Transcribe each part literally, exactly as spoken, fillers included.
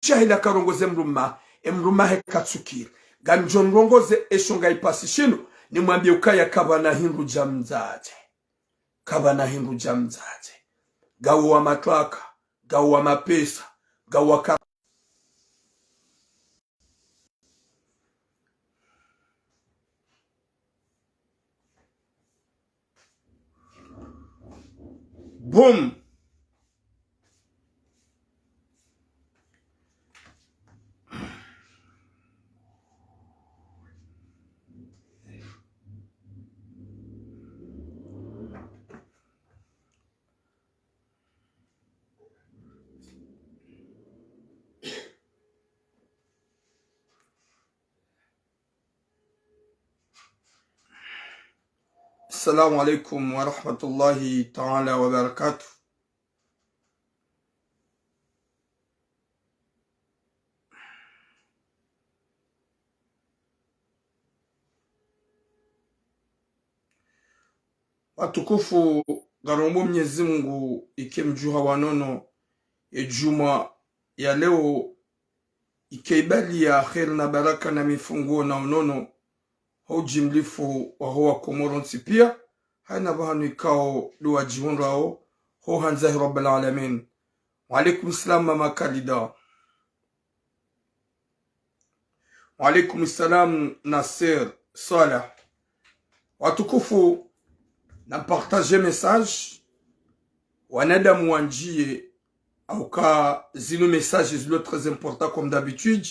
shahila karongoze mdrume, e mdrume he katsukiri. Ngamdjo nrongoze esho ngaipasi shinu, nimwambie ukaya kapvana hindru dja mdzadze. Kapvana hindru dja mdzadze. Ngawo wa matwaka, ngawo wa mapesa, ngawo wa ka- Boom. السلام عليكم ورحمة الله تعالى وبركاته. Watukufu, ngarombo Mnyezi Mungu ike mdjuha wa nono, ye djumwa ya leo ike ibali ya kheri na baraka na mifunguo na unono, ho ujimlifu waho wa Komoro ntsi pia, haina pvahanu ikao ndo wadjihundrao, ho handza hi Rabbal Alamin. Wa alaikum salam, Mama Khalida. Wa alaikum salam, Nasser Salah. Watukufu, na partage message, wanadamu wandjie, hauka zinu message zilo très important comme d'habitude.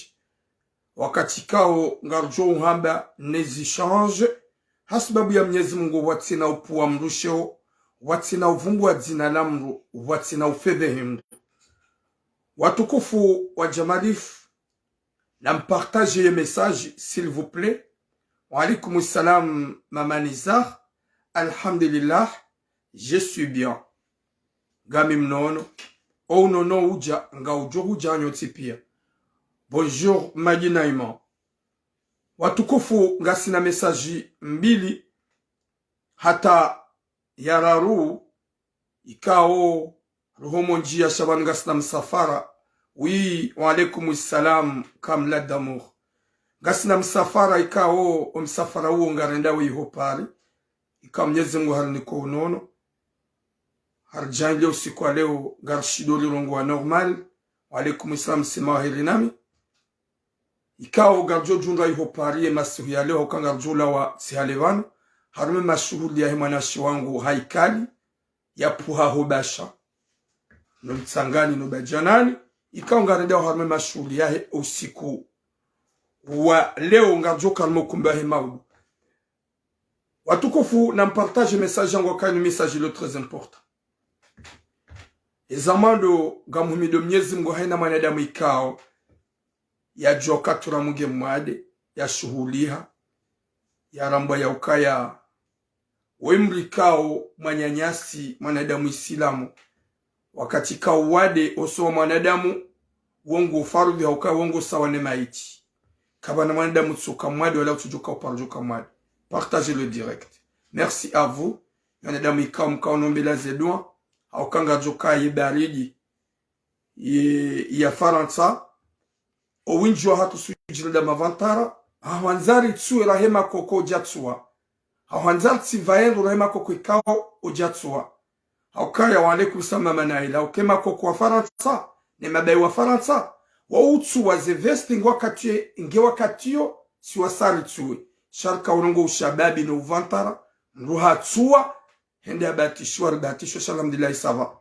Wakati kao ngarudjo uhamba ne zi échange, hasibabu ya Mnyezi Mungu pvwatsina upvuwa mdru sheo, pvwatsina uvumbua dzina la mdru, pvwatsina ufedhehi mdru. Watukufu wa Jamalif, na mpartage ye message, s'il vous plaît. Wa alaikum salam, Mama Nizar. Alhamdulillah, je suis bien. Ngami mnono. O unono udja, ngaudjo hudja nyontsi pia. Bonjour, Madina Iman. Watukufu, ngasina message mbili, hata ya raru, ikao, ruho mo ndjia sha pvanu ngasina msafara. Oui, wa alaikum salam, Kamla d'amour. Ngasina msafara ikao, o msafara uwo ngarendao iho Paris. Ikao Mnyezi Mungu harinika unono. Haridjaanlia usiku wa leo, ngarishindo rirongoa normal. Wa alaikum salam, sema wa heri nami. Ikao ngaridjo djundra iho Paris ye masihu ya leo, hauka ngaridjo lawa tsi hale pvanu, harumwa mashuhuli yahe mwanamshe wangu Haikali, ya pvuha ho Basha, no Mtsangani, no Badjanani, ikao ngarendao harumwa mashuhuli yahe usiku wa leo, ngaridjo ka harumwa ukumbi wahe maudu. Watukufu, na mpartage message yangu, hauka inu message ilo très important. Ezamando ngamhumido Mnyezi Mungu haina mwanadamu ikao yadjua katura munge mwade, yashuhuliha, yarambwa ya ukaya, we mdru ikao mwananyasi mwanadamu Isilamu, wakati kao wade oso wa mwanadamu, wongo ufarudhi hauka wongo sawa ne maiti. Kapvana mwanadamu tsuka mwade wala utsudjoka uparo djoka mwade. Partagez le direct. Merci à vous. Mwanadamu ikao mkao nombela ze dua, hauka ngaridjoka ye baridi ye, ya Farantsa. O windji wahatru sujina da mavantara, hahwandza ritsuwe rahe makoko udja tsuwa. Hahwandza ritsi vaendro rahe makoko ikao udja tsuwa. Haukaya wa alaikum salam Mama Naila, uke makoko wa Farantsa, ne mabayi wa Farantsa, wa utsuwa ze veste nge wakati, nge wakati yo, si wasa ritsuwe. Sha rika urongo ushababi no uvantara, mdru hatsuwa, hende abatishiwa, ribatishiwa, sha alhamdulillahi, ça va.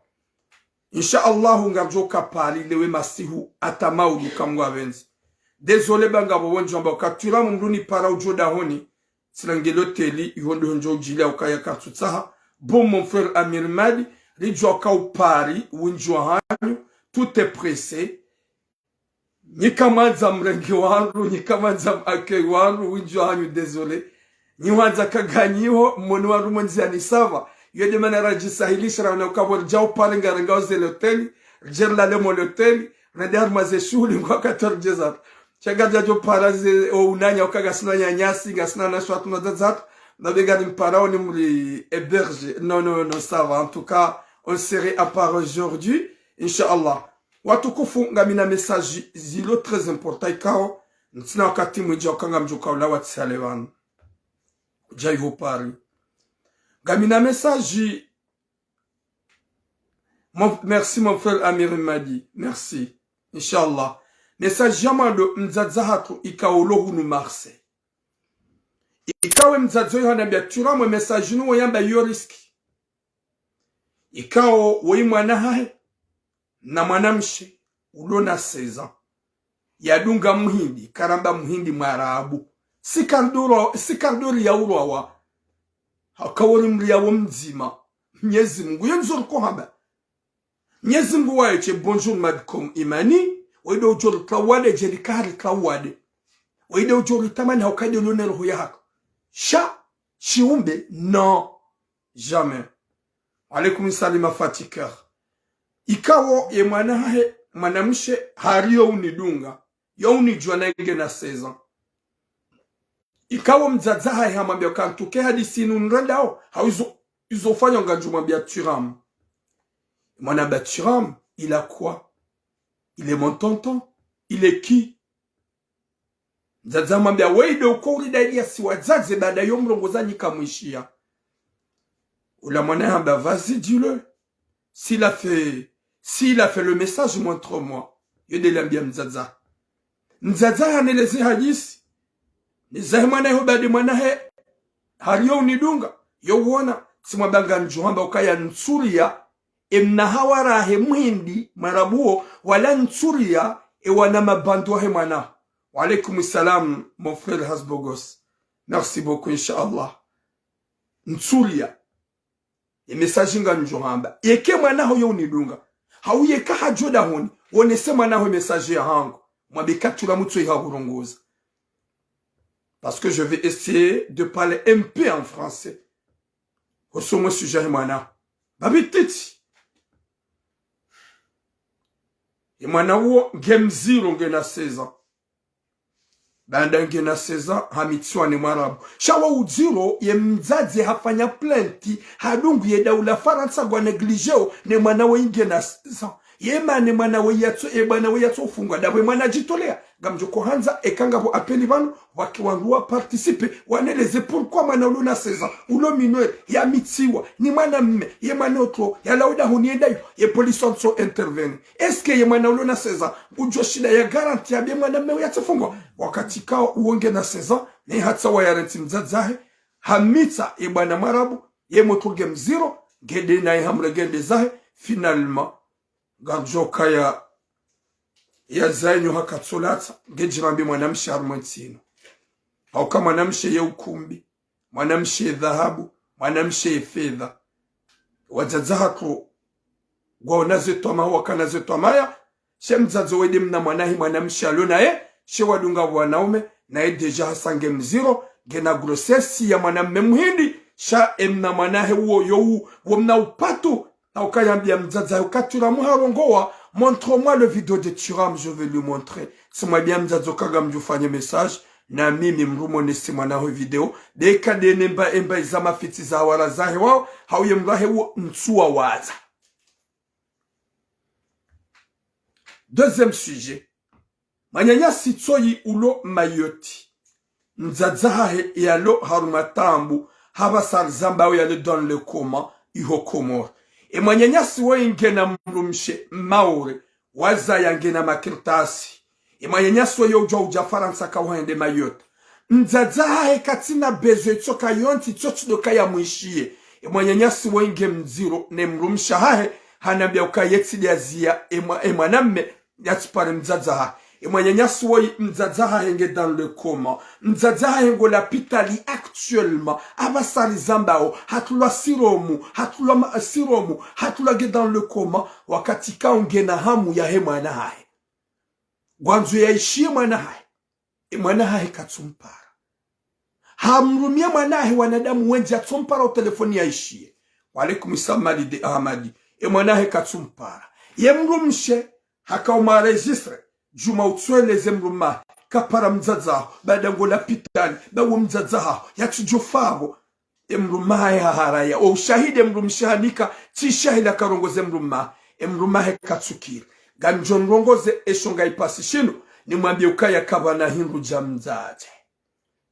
Insha Allahu, ngaridjoka Paris lewe masihu hata maudu ka Mngu apvendze. Désolé ba ngapvo wendji wamba ukatwira mdru ni para udjo dahoni, tsirenge loteli, iho ndo ndjo udjilia ukaya kartsutsaha. Bon, mon frère Amir Madi, ridjua ka u Paris, windji wahanyu, tout est pressé. Nyi kamwandza mrenge wandru, nyi kamwandza m-accueil wandru, windji wahanyu, désolé. Nyi wandza kaganyiho, moni wandru mwendziani, ça va. Yo de mana radjisahilisha, raona ukapvo ridja u Paris ngarengao ze loteli, ridje rilale mo loteli, rende harumwa ze shuhuli ngwa quatorze heures. Sha ngaridjadjo para ze, o unanya uka ngasina nyanyasi, ngasina na shwatu na dzadzatu, na be ngari mparao ni mri héberger. Non, non, non, ça va. En tout cas, on serait à part aujourd'hui, Inch'Allah. Watukufu, ngamina message zilo très important ikao ntsina wakati mwindji wa uka ngamdjo uka ulawa tsihale pvanu. Djayi ho Paris. Ngamina message. Mon, merci mon frère Amir Madi. Merci. Inshallah. Message ya mwando, mdzadze hatru ikao ulo hunu Marseille. Ikao ye mdzadze oyo hanambia Thuram, ye message inu wo yamba yo risque. Ikao woyi mwana hahe, na mwanamshe, ulo na seize ans. Yadunga muhindi, karamba muhindi mwarabu. Tsi kardori, tsi kardori ya urwawa. Hauka wori mliya wo mdzima. Mnyezi Mungu, yo ndzo riko hamba. Mnyezi Mungu waye she bonjour madcom imani, waye ndo udjo ritrawade, dje rika ha ritrawade. Waye ndo udjo ritamani hauka nde ulo ne roho ya haka. Sha, shiumbe, non. Jamais. Alaikum salam Fatiker. Ikao ye mwana hahe, mwanamshe, hari yo unidunga. Yo unidjuwa na nge na seize ans. Ikao mdzadze hahe hamwambia uka ntsuke hadisi inu nrendao, hau izo, izo ufanya ngamdjo mwambia Thuram. Mwana hamba Thuram, il a quoi? Il est mon tonton? Il est qui? Mdzadze hamwambia, wewe ndo uko uridailia si wadzadze baada yo mrongozi nyi kamwishiya. Ula mwana hamba, vas-y, dis-le. S'il a fait, s'il a fait le message, montre-moi. Yo nde hambia mdzadze. Mdzadze haneleze hadisi. Nizahe mwana ho baada mwana he. Hari yo unidunga. Yo uona. Tsimwambia ngamdjo hamba ukaya ntsuriya. E mna hawara he muhindi, mwarabu wo, wala ntsuriya, e wana mabandu wahe mwana. Wa alaikum salam, mon frère Hasbogos. Merci beaucoup, inshallah. Ntsuriya. E message ngamdjo hamba. Yeka mwana ho yo unidunga. Hau yeka hadjo dahoni. Wonese mwana ho e message ya hangu. Mwambe ka Thuram tso iha hurongoza. Parce que je vais essayer de parler un peu en français. Hosoni mwe sujet ya he mwana. Babi titi. Ye mwana wo nge mdziro nge na seize ans. Baanda nge na seize ans, hamitsiwa ne mwarabu. Sha wo udziro, ye mdzadze hafanya plainte, hadungu ye daula Farantsa ngwa négligéo, ne mwana wo nge na seize ans. Ye mana ne mwana wo yatso, ye mwana wo yatso ufungwa, ndapvo ye mwana djitolea. Ngamdjo uhandza, eka ngapvo appel pvanu, wake wandru wa participer, waneleze pourquoi mwana ulo na seize ans, ulo mineur, yamitsiwa, ni mwana mme, ye mwana otro, yalawa dahoni yendayo, ye police wantso intervenir. Est-ce que ye mwana ulo na seize ans, udjo shinda ya garantie yambe mwana mme uyo yatsifungwa? Wakati kao uwo nge na seize ans, ne hatsaha yarantsi mdzadze hahe, hamitsa ye bwana mwarabu, ye motro nge mdziro, nge nde naye hamrenge nde zahe, finalement, ngardjo kaya, ya zainyo hakatsolatsa, nge djirambe mwanamshe harumwa entsi inu. Hauka mwanamshe ye ukumbi, mwanamshe ye dhahabu, mwanamshe ye fedha. Wadzadze hatru, ngwaona ze twamaya, wakana ze twamaya, she mdzadze wo nde mna mwana he mwanamshe alo naye, she wadunga wanaume, naye déjà hasa nge mdziro, nge na grossesse ya mwanamme muhindi, sha e mna mwana he uwo yo u, wo mna upatu, na ukayambia mdzadze hahe uka Thuram harongowa, montre-moi le vidéo de Thuram, je vais lui montrer. Tsimwambia mdzadze uka ngamdjo ufanye message, na mimi mrumonese mwana ho video, beka nde ne mba emba iza mafitsi za hawara zahe wao, hauye mrahe wo ntsuwa waza. Deuxième sujet. Mwananyasi tsoyi ulo Mayotte. Mdzadze hahe yalo harumwa taabu, hapvasa rizambao yalo dans le coma, iho Comores. E mwananyasi woyi nge na mdrumshe Maore, wazaya nge na makartasi. E mwananyasi woyi udjuwa udja Farantsa kauha yende Mayotte. Mdzadze hahe katsina besoin itsoka yontsi, itso tsi ndo kaya mwishiye. E mwananyasi woyi nge mdziro ne mdrumshe hahe, hanambia uka ye tsi nde yaziya e mwa-, e mwanamme, yatsipare mdzadze hahe. E mwananyasi woyi mdzadze hahe nge dans le coma. Mdzadze hahe ngo lapitali actuellement. Hapvasa rizambao, hatulwa siromu, hatulwa ma-, siromu, hatulwa nge dans le coma. Wakati kao nge na hamu yahe mwana hahe. Ngwandzo yaishiye mwana hahe. E mwana hahe katsumpara. Hamrumia mwana hahe wanadamu wendji yatsompara o telefoni yaishiye. Wa alaikum salam Malide Ahmadi. E mwana hahe katsumpara. Ye mdrumshe, haka uma enregistré. Djuma utsweleze mdrumme hahe, kapara mdzadze haho, baada ngo lapitali, ba wo mdzadze haho, yatsudjofapvo. E mdrumme hahe haharaya, o ushahidi e mdrumshe hanika, tsi shahidi akarongoze mdrumme hahe, e mdrumme hahe katsukiri. Ngamdjo mrongoze esho ngaipasi shinu, nimwambie ukaya kapvana hindru dja mdzadze.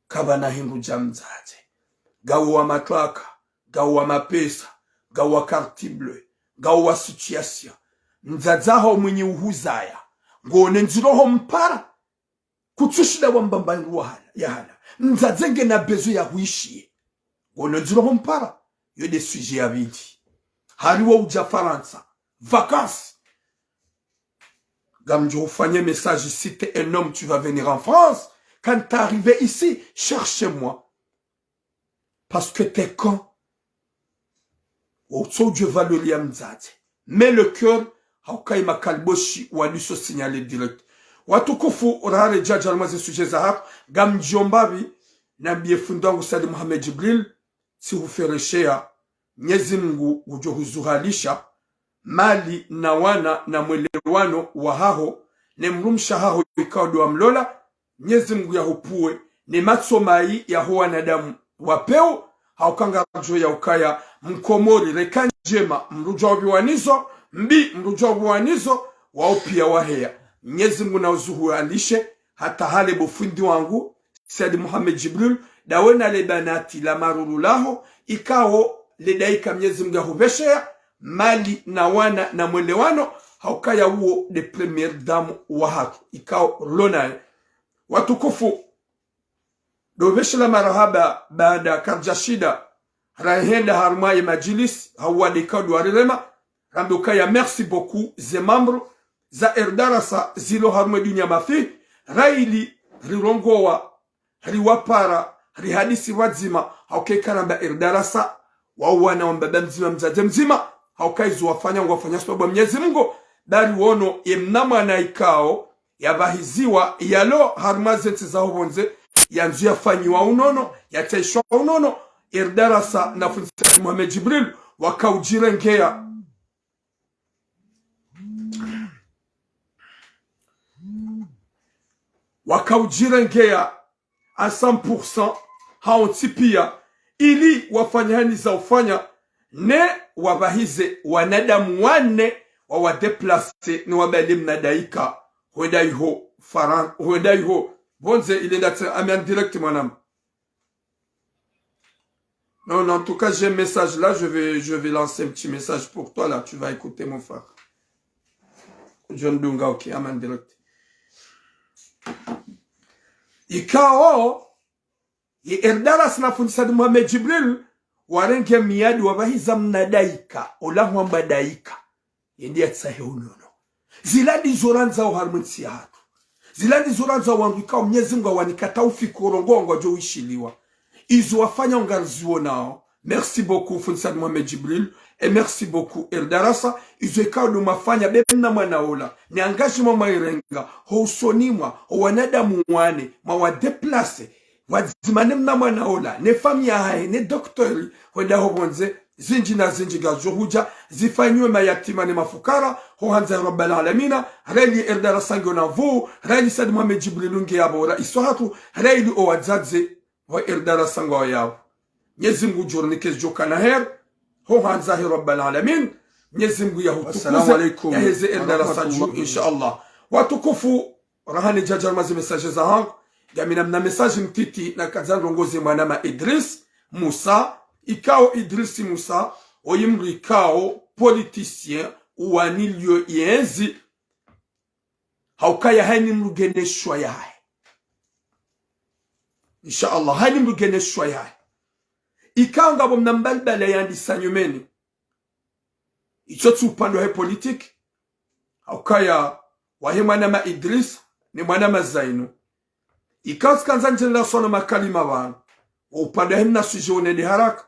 Kapvana hindru dja mdzadze. Ngawo wa matraka, ngawo wa mapesa, ngawo wa carte bleue, ngawo wa situation. Mdzadze haho mwinyi uhuzaya. Ngone ndziro ho mpara. Kutsushinda wamba mba ndru wahala, yahala. Mdzadze ngena besoin ya huishiye. Ngone ndziro ho mpara. Yo nde sujet ya pvili. Hari wo udja Farantsa. Vacances. Ngamdjo ufanye message, si t'es un homme, tu vas venir en France. Quand t'arrives ici, cherche-moi. Parce que t'es con. Wautso udjue valeur ya mdzadze. Mais le cœur, hauka ye makaliboshi waliso signaler direct. Watukufu, raha redjadja harumwa ze sujet zahatru, ngamdjo mbapvi, nambiye fundi wangu Said Mohamed Djibril, tsi huferesheya, Mnyezi Mungu ngudjo huzuhalisha, mali na wana na mwelewano wahaho, ne mdrumshe haho ikao ndo wamlola, Mnyezi Mungu yahupvuwe ne matso mayi yaho wanadamu wa pewu, hauka ngaridjuo ya ukaya Mkomori reka ndjema, mdru udjua upviwa nizo, mbi, mdru udjua upviwa nizo, wao pia waheya. Mnyezi Mungu nauzuhalishe, hata hale bo fundi wangu, Said Mohamed Djibril, ndawe na le banati la maruru laho, ikao le daika Mnyezi Mungu yahupvesheya, mali na wana na mwelewano, hauka ya uwo nde première dame wahatru, ikao rilo naye. Watukufu, ndo upveshelea marahaba baada karidjashinda, rahenda harumwa ye madjilisi, hau wade ikao ndo warirema, rambe ukaya merci beaucoup ze membres za Erdarasa zilo harumwa ye dunia mafi, rahili rirongowa, riwapara, rihadisi pvwadzima, hauka eka ramba Erdarasa, wao wana wa mbaba mdzima, mdzadze mdzima, hauka izo wafanya, ngwafanya sababu ya Mnyezi Mungu, bari wono ye mna mwana ikao, yapvahiziwa, yalo harumwa ze ntsi zaho pvondze, yandzo yafanyiwa unono, yatsaishwa unono, Erdarasa na fundi Said Mohamed Djibril, wakaudjirengeya. Wakaudjirengeya à cent pour cent, hawontsi pia, ili wafanye hazi za ufanya, ne wapvahize wanadamu wane, wawadéplacer, ne wabale mna daika, hwenda iho Faran-, hwenda iho pvondze, ile ndatse, ami en direct mwanama. Non, non, en tout cas, j'ai un message là, je vais, je vais lancer un petit message pour toi là, tu vas écouter, mon frère. John Dunga, ok, ami en direct. Ikao, ye Erdarasa na fundi Said Mohamed Djibril, warenge miadi wapvahiza mna daika, ola hwamba daika. Yende yatsahe unono. Zila ndizo randzao harumwa ye ntsi yahatru. Zila ndizo randzao wandru ikao Mnyezi Mungu hawanika taufiki urongowa ngwadjo wishiliwa. Izo wafanya ngariziwonao. Merci beaucoup, fundi Said Mohamed Djibril. Et merci beaucoup, Erdarasa. Izo ikao ndo mwafanya be mna mwana ola. Ne engagement mwairenga. Ho usoni mwa, ho wanadamu wane, mwawadéplacer. Pvwadzima ne mna mwana ola, ne famiyi yahahe, ne docteur, hwenda ho pvondze, zindji na zindji ngazidjo hudja, zifanyiwe mayatima ne mafukara, ho handza ya Rabbal Alamina, rahili Erdarasa ngiyo na nvuu, rahili Said Mohamed Djibril nge yapvo, raisi wahatru, rahili owadzadze wa Erdarasa ngwao yapvo. Mnyezi Mungu ngudjo rinike zidjo kana heri, ho handza he Rabbal Alamin, Mnyezi Mungu yahutukuze, yaheze Erdarasa dju, insha Allah. Watukufu, raha nidjadja harumwa ze message zahangu, ngamina mna message mtiti nakandza nirongoze mwanama Idris Musa, ikao Idris Musa, oyi mdru ikao politicien, uwanilio yentsi, haukaya hayini mdru ngena shwa yahahe. Insha Allah, hayini mdru ngena shwa yahahe. Ikao ngapvo mna mbalibala yandisa nyumeni. Itso tsi upande wahe politique. Haukaya wahe mwanama Idris, ne mwanama Zainu. Ikao tsikandza ndjendela sono makalima pvanu. Wo upande wahe mna sujet wonende haraka.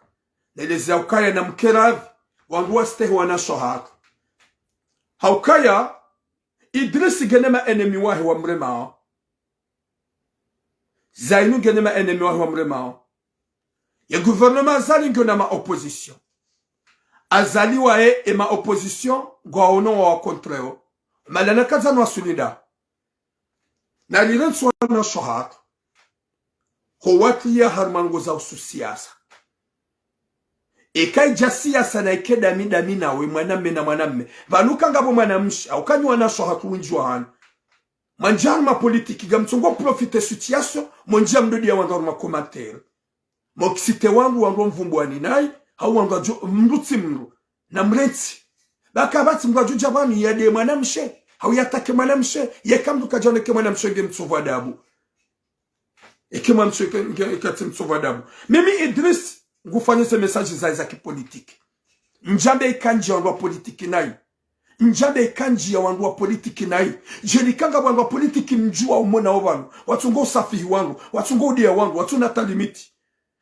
Neleze haukaya na mkeravi, wandru wastehi wanasho hatru. Haukaya, Idris ngena ma ennemi wahe wamremao. Zainu ngena ma ennemi wahe wamremao. Ye gouvernement Azali ngiyo na ma opposition. Azali waye e ma opposition ngwaono wawa contre wo. Malana kandza nwasulinda. Nalirentsi wanasho hatru. Ho watwiya harumwa ndrongoo za uhusu siasa. Eka idja siasa na ike dami dami nawe, mwanamme na mwanamme. Pvanu ka ngapvo mwanamshe, hauka nyi wanashe hatru wendji wa hanyu. Mwandjia harumwa politiki, ngamtsongo profiter situation, mwendjia mdodi ya wandru harumwa commentaire. Mokisite wandru, wandru mvumbuani nayi, hau wandru wadjo, mdru tsi mdru, na mrentsi. Baka pvatsi mdru wadjo dja pvanu yade mwanamshe, hau yatake mwanamshe, yeka mdru kadjaoneke mwanamshe nge mtsovu adabu. Eke mwanamshe ke, ke, ke tsi mtsovu adabu. Mimi Idriss, ngufanyo ze message zayi za kipolitiki. Ndjambe ika ndjia wandru wa politiki nayi. Ndjambe ika ndjia wandru wa politiki nayi. Djeli ka ngapvo wandru wa politiki mdjuwa umona wo pvanu. Watsongo usafihi wandru. Watsongo udeya wandru. Watsuna hata limite.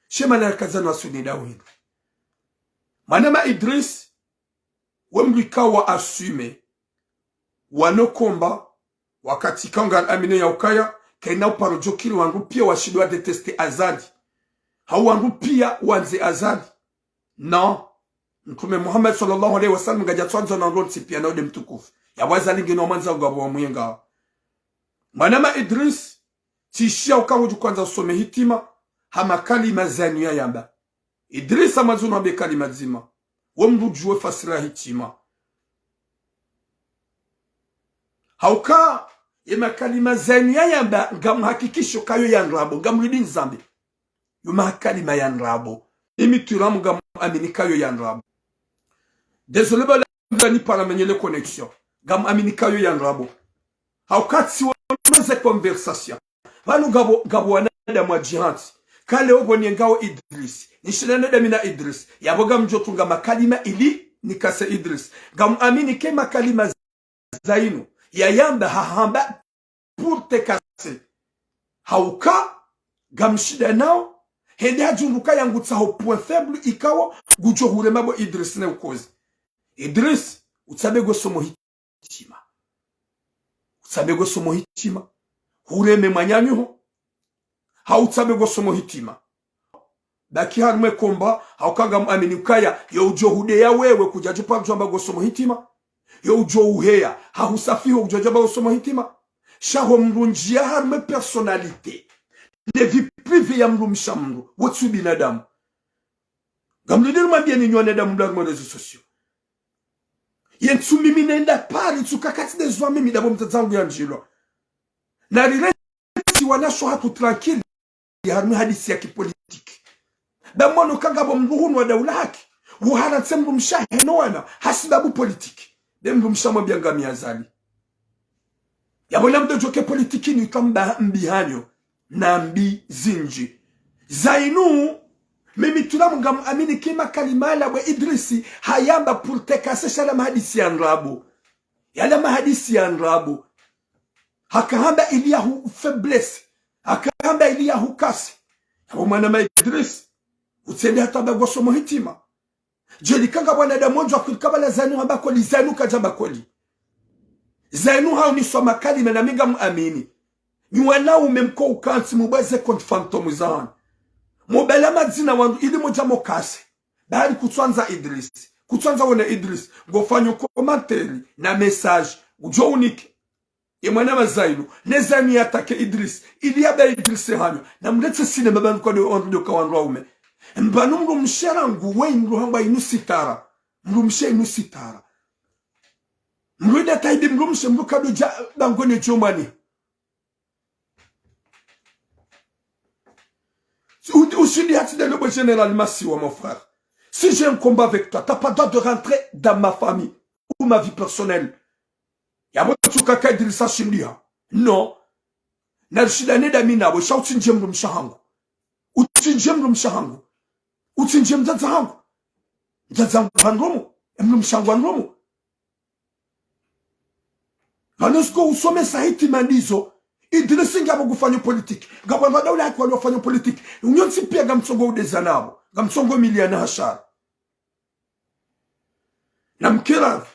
She mana yakazana wasuni dawu hindru. Mwanama Idriss, we mdru ikao wa assumer. Wano komba, wakati ikao ngari amine ya ukaya, kayina uparo djokiri wandru piya washindi wa détester Azali. Hau wandru piya wandze Azali. Non. Mtrume Muhammad swallallahu alayhi wa sallam ngadja tswandzwa na wandru wontsi piya na ude mtukufu. Yapvo Azali ngeno wamwandza ngapvo wamwengao. Mwanama Idriss, tsishiya uka ngudjo kwandza usome hitima, ha makalima zanu yayamba. Idrissa, mwandzo nambe kalima dzima. We mdru udjuwe fasiri ya hitima. Hauka, ye makalima zanu yayamba, ngamhakikisho kayo ya ndrabo, ngamlidi nizambe. Yo makalima ya ndrabo. Imi Twiramu ngamwamini kayo ya ndrabo. Désolé, bala nipara menyele connexion. Ngamwamini kayo ya ndrabo. Hauka tsiwono ze conversation. Pvanu ngapvo, ngapvo wanadamu wa djihadi. Kale opvo niyengao Idriss. Nishindane dami na Idriss. Yapvo ngamdjo tunga makalima ili nikase Idriss. Ngamwamini ke makalima zayinu yayamba hahamba pour te casser. Hauka, ngamshindanao, hende hadjunduka yangutsaho point faible ikao, ngudjo hurema bo Idriss ne ukozi. Idriss, utsambe ngwe somo hitima. Utsambe ngwe somo hitima. Hureme mwananyaho. Hau utsambe ngwe somo hitima. Baki harumwa ye komba, hauka ngamwamini ukaya, yo udjo hudeya wewe kudjadjo paro djwamba ngwe somo hitima. Yo udjo uheya, hahusafiho kudjadjo djwamba ngwe somo hitima. Sha ho mdru ndjia harumwa ye personnalité. Ne vie privée ya mdrumshe wa mdru, wo tsi ubinadamu. Ngamlidi nimwambiye ni nyi wanadamu mdru harumwa réseaux sociaux. Ye ntsu mimi nenda Paris, ntsu kakati de zwa mimi dapvo mdzadze wangu yandjilwa. Na rirentsi wanashe hatru tranquille, harumwa hadisi ya kipolitiki. Ba mwana uka ngapvo mdru hunu wa daula haki, uharantse mdrumshe wahe no wana, hasibabu politiki. Be mdrumshe hamwambiya ngami Azali. Yapvo namdodjoke politikini uka mba mbi hanyo, na mbi zindji. Zayinu, mimi Twiramu ngamwamini ke makalima yala bwe Idriss, hayamba pour te casser sha yala mahadisi ya ndrabo. Yala mahadisi ya ndrabo. Hakahamba ili yahu faiblesse. Hakahamba ili yahu casser. Yapvo mwanama Idriss, utsende hata mbe ngwe somo hitima. Djeli ka ngapvo wanadamu wendji wa kweli kabala zayinu hamba kweli, zayinu kadjamba kweli. Zayinu hauniswa makalima nami ngamwamini. Nyi wanaume mko ukantsi mubweze compte fantôme zahanyu. Mubala madzina wandru ili mudja mukase. Bahari kutswandza Idriss. Kutswandza wone Idriss. Ngofanyo commentaire na message. Udjo unike. Ye mwanama Zayinu, ne Zayinu yatake Idriss, ili yambe Idriss hanyo, na mletse sinema pvanu kwa ndo wandru ndo ka wandru waume. Mbanu mdrumshe rangu we mdru hamba inu sitara. Mdrumshe inu sitara. Mdru ida tahibi mdrumshe mdru kadodja bangwe ne djomani. U-, ushindi hata de lobo général Masiwa, mon frère. Si j'ai un combat avec toi, t'as pas droit de rentrer dans ma famille ou ma vie personnelle. Yapvo tsuka ka Idrissa shindiha. Non. Narishindane dami nawe, sha utsindje mdrumshe hangu. Utsindje mdrumshe hangu. Utsindje mdzadze hangu. Mdzadze hangu handromo. E mdrumshe hangu handromo. Pvanu siko usomesa hitima ndizo. Idriss ngapvo ngufanyo politiki. Ngapvo wandru wa daula haki wali wafanyo politiki. Unyontsi piya ngamtsongo udeza napvo. Ngamtsongo miliana hashara. Na mkeravi.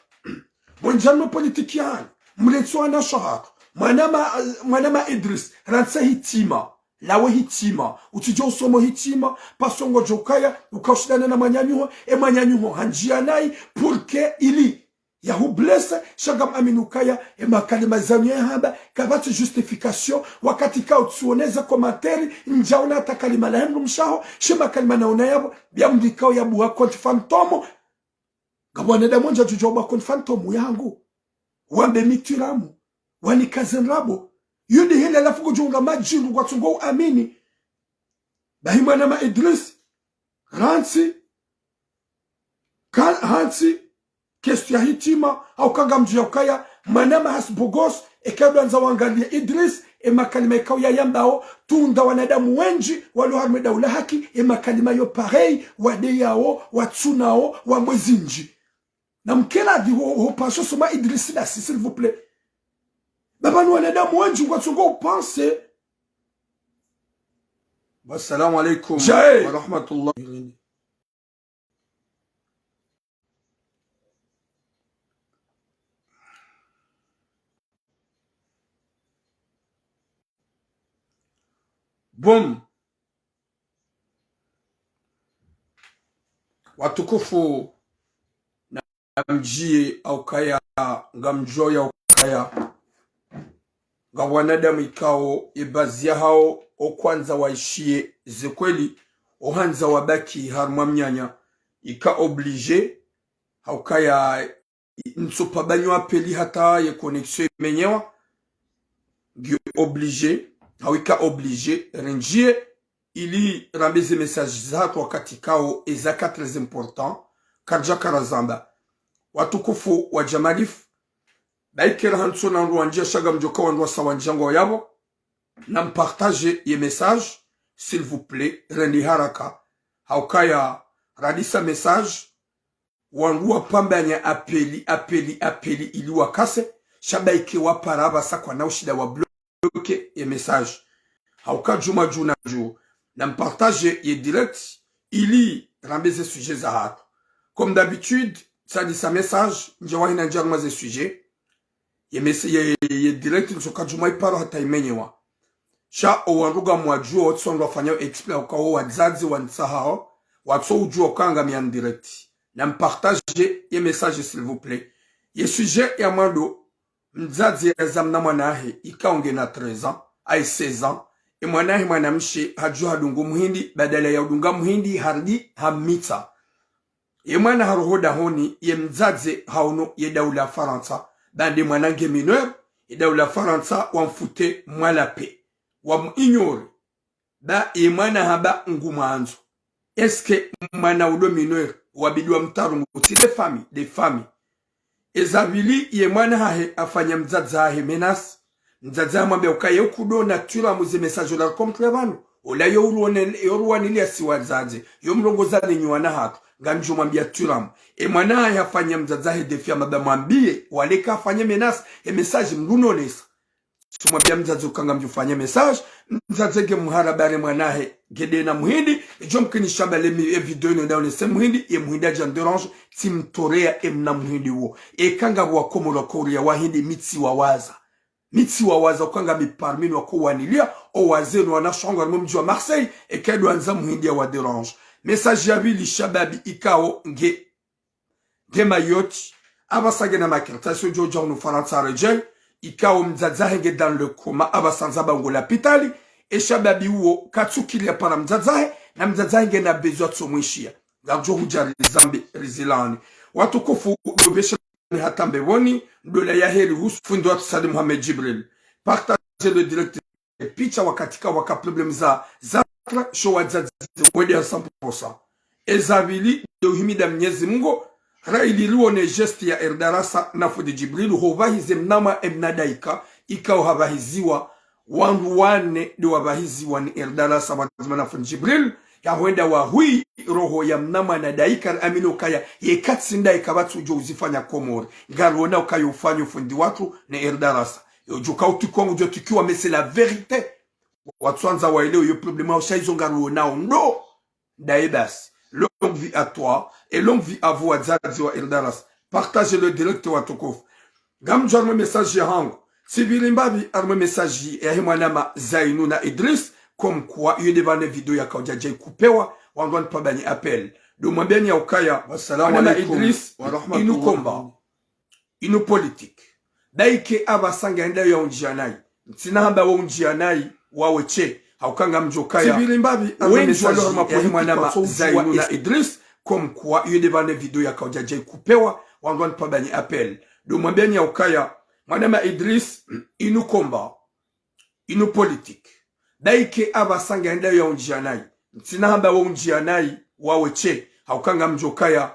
Mwendjani no politiki yahanyu. Mletse wanashe hatru. Mwanama, mwanama Idriss. Rantse hitima. Nawe hitima. Utsidjo usomo hitima. Pasongo djokaya. Ukaushindana na mwananyaho. E mwananyaho. Handjiya nayi. Pour que ili. ya hublessé, sha ngam amini ukaya, e makalima zanu ya hamba, kapvatsi justification, wakati ka utsuoneza commentaire, ndjaona hata kalima la hemdru mshaho, she makalima naona yapvo, biya mdru ikao yabuwa compte fantôme, ngapvo wanadamu wendji wadjudjuwa ubuwa compte fantôme yangu, wambe mi twiramu, wanikaze ndrabo, yudi hile halafu ngudjunga madjingu ngwatsungo uamini, bahi mwanama Idris, rantsi, ka, hantsi, question ya hitima, hauka ngamdjuwa ukaya, mwanama Hasbogos, eka ndo wandza wangaliye Idris, e makalima ikao yayambao, tunda wanadamu wendji, walo harumwa daula haki, e makalima yo pareil, wadeyao, watsunao, wa mwezi ndji. Na mkela di ho, ho pasho soma Idris dasi, s'il vous plaît. Baba ni wanadamu wendji, ngwatsungo upenser. Wassalamu alaikum Jae. Wa rahmatullah. Boom. Watukufu, na mdjiye haukaya, ngamdjuwa ya ukaya, nga wanadamu ikao, e bazi yahao, okwandza waishiye ze kweli, ohandza wabaki harumwa mnyanya, ika obligé, haukaya, ntsupva banyo appel hata ye connexion imenyewa, ngi obligé, hauka obligé, rendjiye, ili rambe ze message zahatru wakati kao eza ka très important, karidjaka razamba. Watukufu wa Jamalif, baikera hantso na wandru wandji sha ngamdjoka wandru wasa wandji ngwao yapvo, na mpartage ye message, s'il vous plaît, rendi haraka. Haukaya, radisa message, wandru wapvambanya appel, appel, appel ili wakase, sha baike wapara pvasa kwana ushinda wabloqué ye message. Hauka djuma djuna dju, na mpartage ye direct ili rambe ze sujet zahatru. Comme d'habitude, tsadisa message, ndjawahi na ndjaruma ze sujet. Ye mes-, ye, ye direct ntsoka djuma iparo hata imenyewa. Sha owandru ngamwadjuo, otsondro wafanya exprès uka wo wadzadze wantsahao, watso udjuo uka ngami en direct. Na mpartage ye message, s'il vous plaît. Ye sujet ya mwando, mdzadze yaza mna mwana wahe, ikao ngena treize ans, ayi seize ans. E mwana wahe mwanamshe, hadju hadungu muhindi, badala ya udunga muhindi, harudi hamitsa. Ye mwana haroho dahoni, ye mdzadze haono ye daula Farantsa, ba nde mwana nge mineur, ye daula Farantsa wamfute mwalape, wamu ignoré. Ba ye mwana hamba ngumwandzo. Est-ce que mwana udo mineur, wabidi wamtarungu tsi de famille, de famille. Eza pvili ye mwana hahe hafanya mdzadze hahe menace. Mdzadze hamwambia uka ye ukudo na twiramu ze message ola comme tu ya pvanu. Ola yo uruone-, yo uruwaniliya si wadzadze. Yo mrongoza ne nyi wana hatru. Ngamdjo mwambia twiramu. E mwana hahe hafanya mdzadze hahe défi hamba mwambiye, waleka hafanya menace, e message mdunonesa. Tsumwambia mdzadze uka ngamdjo fanya menace, mdzadze nge muhara bare mwana hahe, nge dena muhindi, idjo mkinisha ba le mi-, e video ino ndaonese muhindi, ye muhindi hadja dérange, tsimtorea e mna muhindi wo. Eka ngapvo wakomori wa koria wahindi mi tsiwawaza. Mi tsiwawaza uka ngami parmi no wako waniliya, o wazee no wanashe wangu harimwa mdji wa Marseille, eka ndo wandza muhindi ya wa dérange. Message ya pvili shababi ikao nge nge Mayotte, apvasa ngena makartasi udjo udja hunu Farantsa redjei, ikao mdzadze hahe nge dans le coma, apvasa ndza ba ngo lapitali, e shababi uwo katsukiliya para mdzadze hahe, na mdzadze hahe ngena besoin tso mwishiya. Ngardjo hudja rizambe, rizilani. Watukufu, dopvesha ni hata mbepvoni, ndola ya heri husu fundi watru Said Mohamed Djibril. Partagez le direct picha wakati ka waka problème za, za tra, sho wadzadze wende à cent pour cent. Eza pvili, nde uhimida Mnyezi Mungu, ra ili rione geste ya Erdarasa na fundi Djibril, ho pvahize mnama e mna daika, ikao hapvahiziwa, wandru wane nde wapvahiziwa ni Erdarasa pvadzima na fundi Djibril, ya hwenda wahwi roho ya mnama na daika, amini ukaya, ye katsi ndaika pvatsu udjo uzifanya Komori. Ngariona ukaya ufanyo fundi watru ni Erdarasa. Yo djuka utukiwa ngudjo tukiwa, mais c'est la vérité. Watswandza waelewe yo problème yao sha izo ngaruonao ndo. Ndaye basi. Longue vie à toi et longue vie à vous wadzadze wa Erdaras. Partagez le direct watukufu. Ngamdjo harimwa message ya hangu. Tsipviri mbapvi harimwa message ya he mwanama Zainu na Idris. Comme quoi, iyo nde pvanu video yakaudja dja ikupewa, wandru wanipva banyi appel. Ndo mwambiani ya ukaya, wassalamu alaikum Idris, wa rahmatullah. Inu komba. inu politique. Baike apvasa ngaenda ya undjia nayi. Ntsina hamba wa undjia nayi, wawe she. Hauka ngamdjo kaya. Tsipvili mbapvi, wendji walo harumwa politique mwanama Zainu na Idriss, comme quoi, iyo de pvanu video yakaudja djayi kupewa, wandru wanipva banyi appel. Ndo mwambiani ya ukaya, mwanama Idriss, inu combat, inu politique. Baike apvasa ngaenda ya undjia nayi. Ntsina hamba wa undjia nayi, wawe she. Hauka ngamdjo kaya,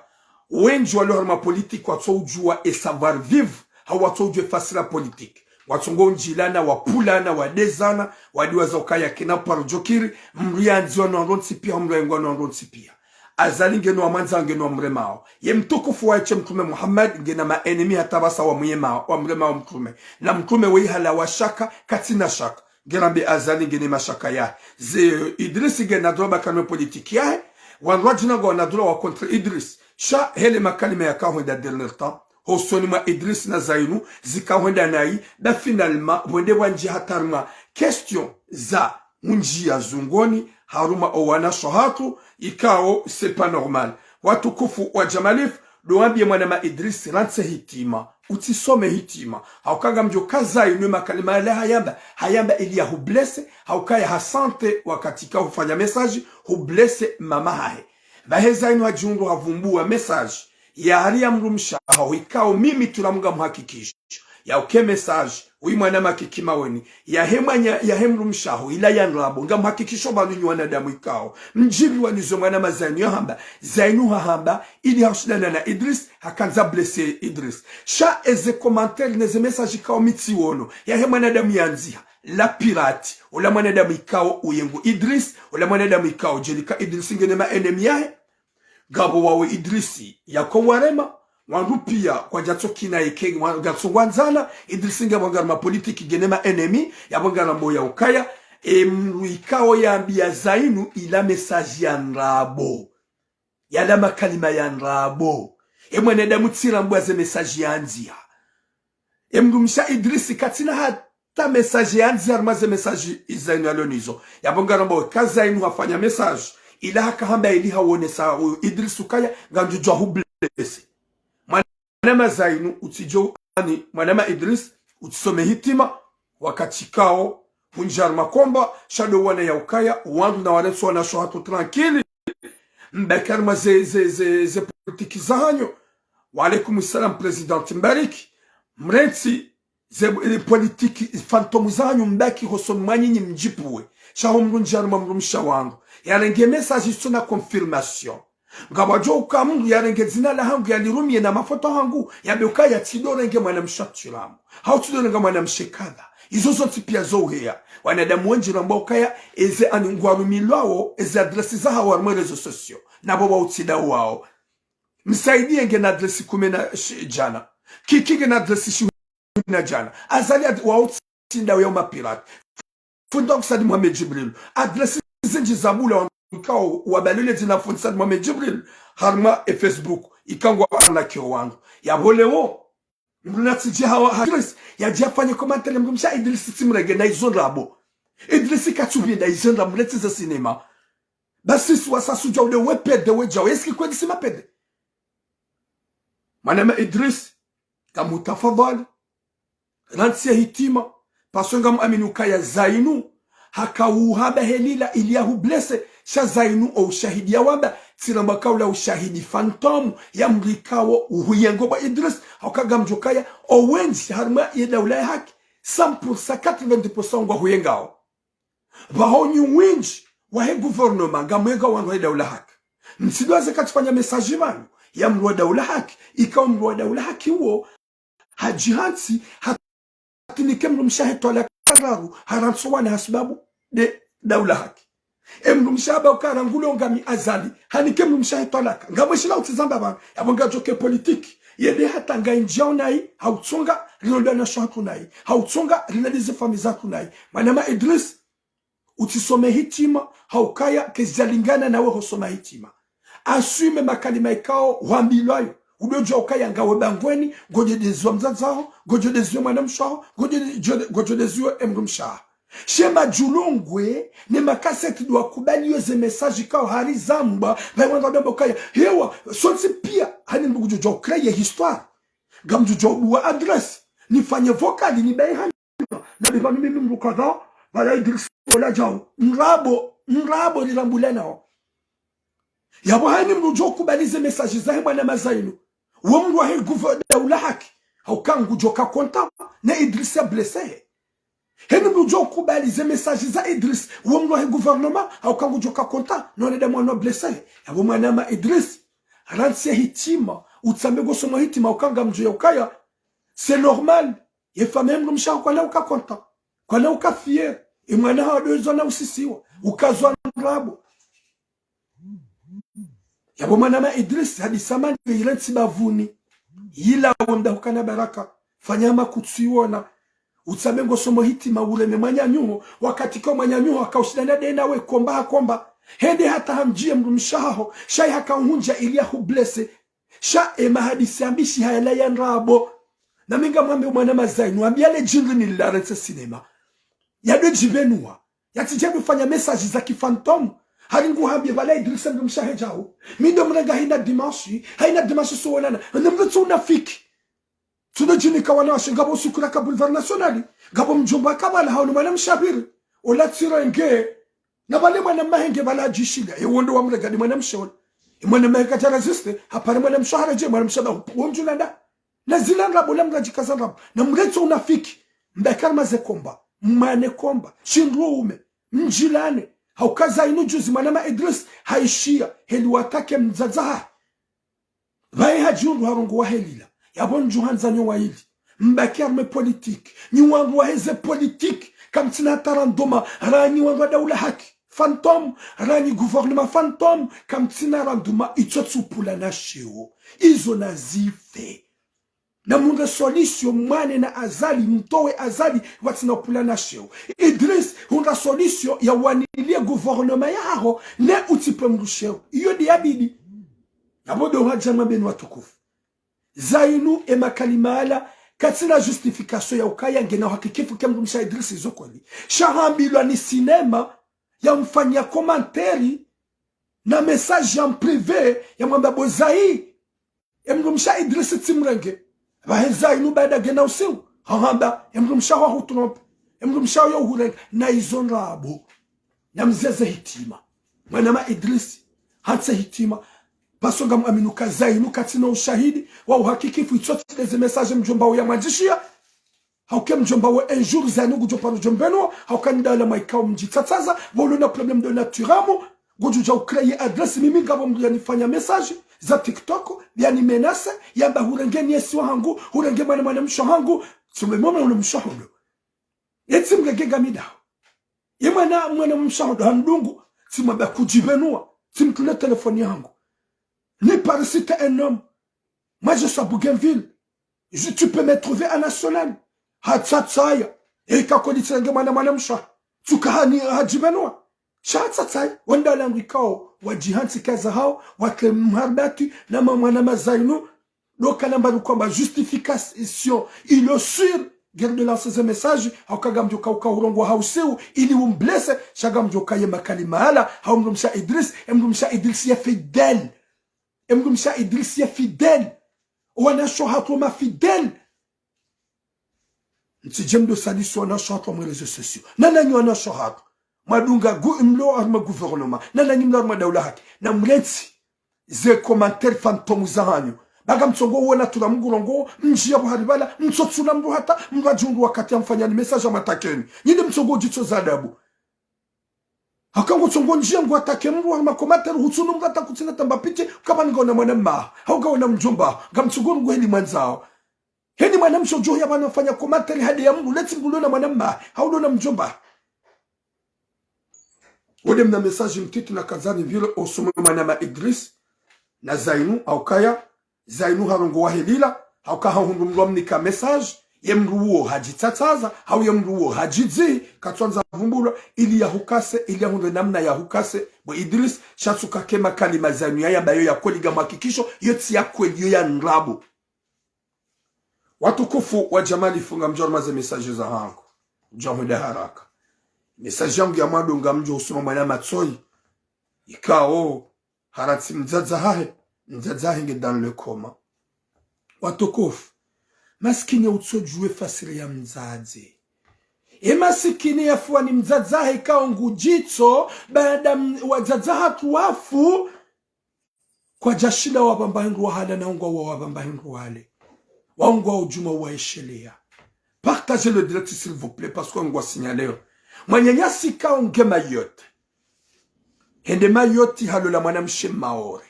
wendji walo harumwa politique watso udjua e savoir-vivre, hau watso udjua e fasila politique. Watsongo undjilana, wapvulana, wadezana, wadiwaza ukaya kena paro djokiri, mdru yandziwa na wandru wontsi pia, mdru yengwa na wandru wontsi pia. Azali ngeno wamwandzao, ngeno wamremao. Ye mtukufu wahe she Mtrume Muhammad ngena ma ennemis hata pvasa wamwiyemao, wamremao Mtrume. Na Mtrume weihala wa shaka, katsina shaka. Ngerambe Azali ngena mashaka yahe. Ze Idriss ngena droit ba kanwe politique yahe. Wandru wadjina ngwana droit wa contre Idriss. Sha hele makalima yakahwenda dernier temps hosoni mwa Idriss na Zainu, zikahwenda nayi, ba finalement, pvwende pvwandjia hata harumwa question za undjia zungoni, harumwa owanashe wahatru, ikao, c'est pas normal. Watukufu wa Jamalif, ndo wambie mwanama Idriss, rantse hitima, utsisome hitima. Hauka ngamdjo ka Zainu makalima yale hayamba, hayamba ili ya hublesser, hauka ya hasante wakati ka hufanya message, hublesser mama hahe. Pvahe Zainu hadjihundru havumbua message ya hari ya mdrumshe haho, ikao mimi tula mnga muhakikisho ya uke message, uyi mwanama Kiki Maweni, yahe mwanya, yahe mdrumshe haho, ila ya ndrabo, ngamhakikisho pvanu nyi wanadamu ikao mdjipviwa nizo mwanama Zainu yahamba, Zainu hahamba, ili haushindana na Idriss, hakandza blesser Idriss. Sha eze commentaire neze message ikao mi tsiono, yahe mwanadamu yandziha, la pirate, ola mwanadamu ikao uyengo Idriss, ola mwanadamu ikao djelika Idriss ngena ma ennemis yahe. Ngapvo wawe Idriss yako warema, wandru pia kwadjatso kina yeke, wa-, ngatso ngwandzana, Idriss ngapvo ngarumwa politique ngena ma ennemis, yapvo ngarambo ya ukaya, e mdru ikao yambia Zainu ila message ya ndrabo. Yala makalima ya ndrabo. E mwanadamu tsirambua ze message yandziha. E mdrumshe Idriss katsina hata message yandziha harumwa ze message Zainu yalo nizo. Yapvo ngarambo ka Zainu hafanya message, ila hakahamba ili hawonesa uyu Idriss ukaya, ngandjo djua hublesser. Mwanama Zainu, utsidjo ani, mwanama Idriss, utsisome hitima, wakati kao, hundjia harumwa combat, sha ndo wana ya ukaya, wandru na warentsi wanashe wahatru tranquille. Mbaki harumwa ze, ze, ze, ze politique zahanyu. Wa alaikum salam, Président Mbariki. Mrentsi ze, eh, politique fantôme zahanyu, mbaki hosoni mwa nyinyi mdjipvuwe. Sha ho mdru ndjia harumwa mdrumshe wandru, yarenge message itsina confirmation. Ngapvwadjo uka mdru yarenge dzina lahangu yalirumie na mafoto hangu, yambe ukaya tsidorenge mwanamshe wa Tsilamu, hau tsidorenga mwanamshe kadha. Izo zontsi pia zo uheya. Wanadamu wendji rambao ukaya eze ani ngwarumilwao eze adresse zahawo harumwa réseaux sociaux. Napvo wautsinda wao. Msaidie ngena adresse kume na shi-, djana. Kiki ngena adresse shi- na djana. Azali ad-, wautsinda ya uma pirate. Fundi waku Said Mohamed Djibril. Adresse zindji za bula wandru ikao wabalile dzina fundi Said Mohamed Djibril harumwa e Facebook. Ikao ngwa arnaquer wandru. Yapvo leo, mdru natsidje hawa ha Idriss, yadje afanye commentaire mdrumshe Idriss tsimrenge na izo ndrabo. Idriss katsupvinda izo ndrabo, mrentsi ze cinéma. Basi si wasasudja ude we pédé wedjao. Est-ce que kweli si ma pédé? Mwanama Idriss, ngamhutafadhali, rantsi ye hitima, parce que ngamwamini ukaya Zainu, hakauhamba helila ili ya hublesser, sha Zainu o ushahidi yawamba, tsiramba kaula ushahidi fantôme, ya mdru ikao uhuyengo bwa Idriss, hauka ngamdjo kaya, o wendji harumwa ye daula ya haki, cent pour cent, quatre-vingt-dix pour cent ngwahuyengao. Pvaho nyi wendji wahe gouvernement ngamwenga wandru wahe daula haki. Mtsidwaze katsifanya message pvanu ya mdru wa daula haki, ikao mdru wa daula haki uwo hadjihantsi hatinike mdrumshe wahe twalaka ndraru, harantsi wana hasibabu de daula haki. E mdrumshe amba uka rangu leo ngami Azali, hanike mdrumshe wahe twalaka. Ngamweshila utsizamba pvanu, yapvo ngadjoke politique. Yende hata ngaindjiao nayi, hautsonga, rino ndo wanashe wahatru nayi. Hautsonga, rino ndize famille zahatru nayi. Mwanama Idriss, utsisome hitima, haukaya kezidjalingana nawe hosoma hitima. Assume makalima ikao hwambilwayo. Udodjua ukaya ngawe bangweni, ngodjo deziwa mdzadze waho, ngodjo deziwa mwanamshe waho, ngodjo de-, ngodjo de-, ngodjo deziwa e mdrumshe waho. She madjulongwe, ne makaseti ndo wakubaliyo ze message ikao hari zambwa, pvayi wanga udamba ukaya, hewa, sontsi pia, hani mdru ngudjo djua ucréer histoire. Ngamdjo djuwa adresse. Nifanye vocal, nibaye hanyuma. Nambe pvanu mimi mdru kadha, pvala Idriss ola djau. Ndrabo, ndrabo lirambulanao. Yapvo hayini mdru djo kubali ze message zahe mwanama Zainu. Wo mdru wahe gouver-, daula haki. Hauka ngudjo ka content, ne Idriss ya blessé. Heni mdru djo kubali ze message za Idriss, wo mdru wahe gouvernement, hauka ngudjo ka content, ne wanadamu wanu wa blessé. Yapvo mwanama Idriss, rantsi ya hitima, utsambe ngosoma hitima, hauka ngamdjo ya ukaya. C'est normal. Ye famille mdrumshe waho kwana uka content. Kwana uka fier. Ye mwana hawo ndo ezo na usisiwa. Ukazwa ndrabo. Yapvo mwanama Idriss hadisa mani yo yirantsi bavuni. Yila wonda hukana baraka. Fanya makutsiwona. Utsambe ngosoma hitima ureme mwananyaho. Wakati ka mwananyaho haka ushindana nde nawe komba ha komba. Hende hata hamdjiye mdrumshe waho. Sha yi haka uhundja ili ya hu blessé. Sha ye mahadisi ambishi hayala ya ndrabo. Nami ngamwambe mwanama Zainu, ambiya le djindri ni larantsi cinéma. Yado djibenuwa. Yatsidje ndo fanya message za ki fantôme. Hari nguhambiye pvala Idriss mdrumshe wahe djau. Mi ndo mrenga hayina dimanche, hayina dimanche tsuwonana. Namletse unafiki. Tsudo djinika wanawashe ngapvo sukura ka boulevard national. Ngapvo mdjomba kabala hau ni mwanamshe wa pvili. Ola tsirenge. Na pvale mwanamahe nge pvala hadjishiya. Ye wo ndo wamrega ndi mwanamshe ola. Ye mwanamahe kadja résister. Hapvare mwanamshe haredjeyi mwanamshe ba wo mdjulanda. Na zila ndrabo la mradjikaza ndrabo. Namletse unafiki. Mbakar maze komba. Mmane komba. Shindru ume. Mdjilane. Hauka Zainu juzi mwanama Idriss. Hayishiya. Heli watake mdzadze wahe. Pvaye hadjihundru harongowa helila. Yapvo ndjuhandza nyo wayili. Mbaki harumwa politique. Nyi wandru waheze politique. Kamtsina hata randuma. Ranyi wandru wa daula haki. Fantôme. Ranyi gouvernement fantôme. Kamtsina randuma. Itso tsupvula na sheo. Izo nazife. Namhundre solution mwane na Azali, mtowe Azali, pvatsina upvula na sheo. Idriss, hundra solution ya waniliye gouvernement yaho, ne utsipve mdru sheo. Iyo ndi yabidi. Yapvo ndo hadja mwambeni watukufu. Zainu ye makalima yala, katsina justification ya ukaya ngena uhakikifu ke mdrumshe wa Idriss izo kweli. Sha hambilwa ni cinéma, ya mfanya commentaire, na message ya mprivé, ya mwamba bo Zai. Ye mdrumshe wa Idriss tsimrenge. Pvahe Zainu baada ngena usiu. Hahamba, ye mdrumshe waho hutrompe. Ye mdrumshe waho yo uhurenge. Na izo ndrabo. Namzeze hitima. Mwanama Idriss. Hantse hitima. Parce que ngamwaminu ka Zainu katsina ushahidi. Wa uhakikifu itso tsi ndeze message mdjomba waho ya mwadjishiya. Hauka ye mdjomba waho un jour Zainu ngudjo paro djombenuwa, hauka ni daula mwaikao mdjitsatsaza, pvo ulo na problème de nature amu, ngudjo dja ucréer adresse mimi ngapvo mdru yanifanya message, za TikTok, yanimenace, yamba hurenge niesi wahangu, hurenge mwana mwanamshe wahangu, tsume mwana mwanamshe waho ndo. Ye tsimrenge ngami daho. Ye mwana mwanamshe waho ndo handungu, tsimwamba kudjibenuwa, tsimtule téléphone yahangu. Ni Paris, t'es un homme. Moi, je suis à Bougainville. Je, tu peux me trouver à National. Hatsatsaya. Eka kweli tsirenge mwana mwanamshe. Tsuka hani hadjibenuwa. Sha hatsatsaya. Wanda langu ikao. Wadjihantsi kaza hawo. Wake mharbati. Na ma mwanama Zainu. Ndo kana mbali kwamba justification. Ilo sûr. Guerre de lancer ze message. Hauka ngamdjo ka uka urongowa ha usiu. Ili umblessé. Sha ngamdjo ka ye makalima yala. Hau mdrumshe wa Idriss. Ye mdrumshe wa Idriss ye fidèle. Ye mdrumshe wa Idriss ye fidèle. Wanawashe wahatru ma fidèle. Ntsidje mdo salisi wanawashe wahatru harumwa réseaux sociaux. Na nanyi wanawashe wahatru. Mwadunga gu-, mlo harumwa gouvernement. Na nanyi mlo harumwa daula haki. Namletse ze commentaire fantôme zahanyu. Ba ngamtsongo wona tura mngurongowo, mdjiya pvo hari pvala, mtsotsuna mdru hata, mdru hadjihundru wakati ya mfanya ni message ya mwatakeni. Nyi nde mtsongo djitso za adabu. Haka ngotsongo ndjiya ngwatakeni mdru harumwa commentaire, hutsunu mdru hata kutsina tamba pitié, ukapvani ngawona mwanama, hau ngawona mdjomba, ngamtsongo ngu heli mwandzao. Heni mwanamshe udjo ya pvanu fanya commentaire hade ya mdru, letsi mdru ulo na mwanama, hau ulo na mdjomba. Wode mna message mtiti na kazani pvile osome mwanama Idriss, na Zainu, haukaya, Zainu harongowa helila, hauka hahundru mdru amnika message, ye mdru uwo hadjitsatsaza, hau ye mdru uwo hadjidzi, katswandza vumbulwa, ili ya hukase, ili ya hundre namna ya hukase, bo Idriss, sha tsuka ke makalima Zainu yayamba yo ya kweli ngamhakikisho, yo tsi ya kweli, yo ya ndrabo. Watukufu wa Jamali Funga, mdjo harumwa ze message zahangu. Mdjo hwenda haraka. Message yangu ya mwando ngamdjo usoma mwana matsoyi. Ikao, harantsi mdzadze hahe, mdzadze hahe nge dans le coma. Watukufu, Masikini utsodjuwe fasiri ya mdzadze. E masikini yafiwa ni mdzadze hahe ikao ngudjitso, baada m-, wadzadze hatru wafu, kwadjashinda wapvamba hindru wahala na ungwa wa wapvamba hindru wale. Wa ungwa udjuma waesheleya. Partagez le direct, s'il vous plaît, parce que ngwa signaleo. Mwananyasi ikao nge Mayotte. Hende Mayotte halola mwanamshe Maore.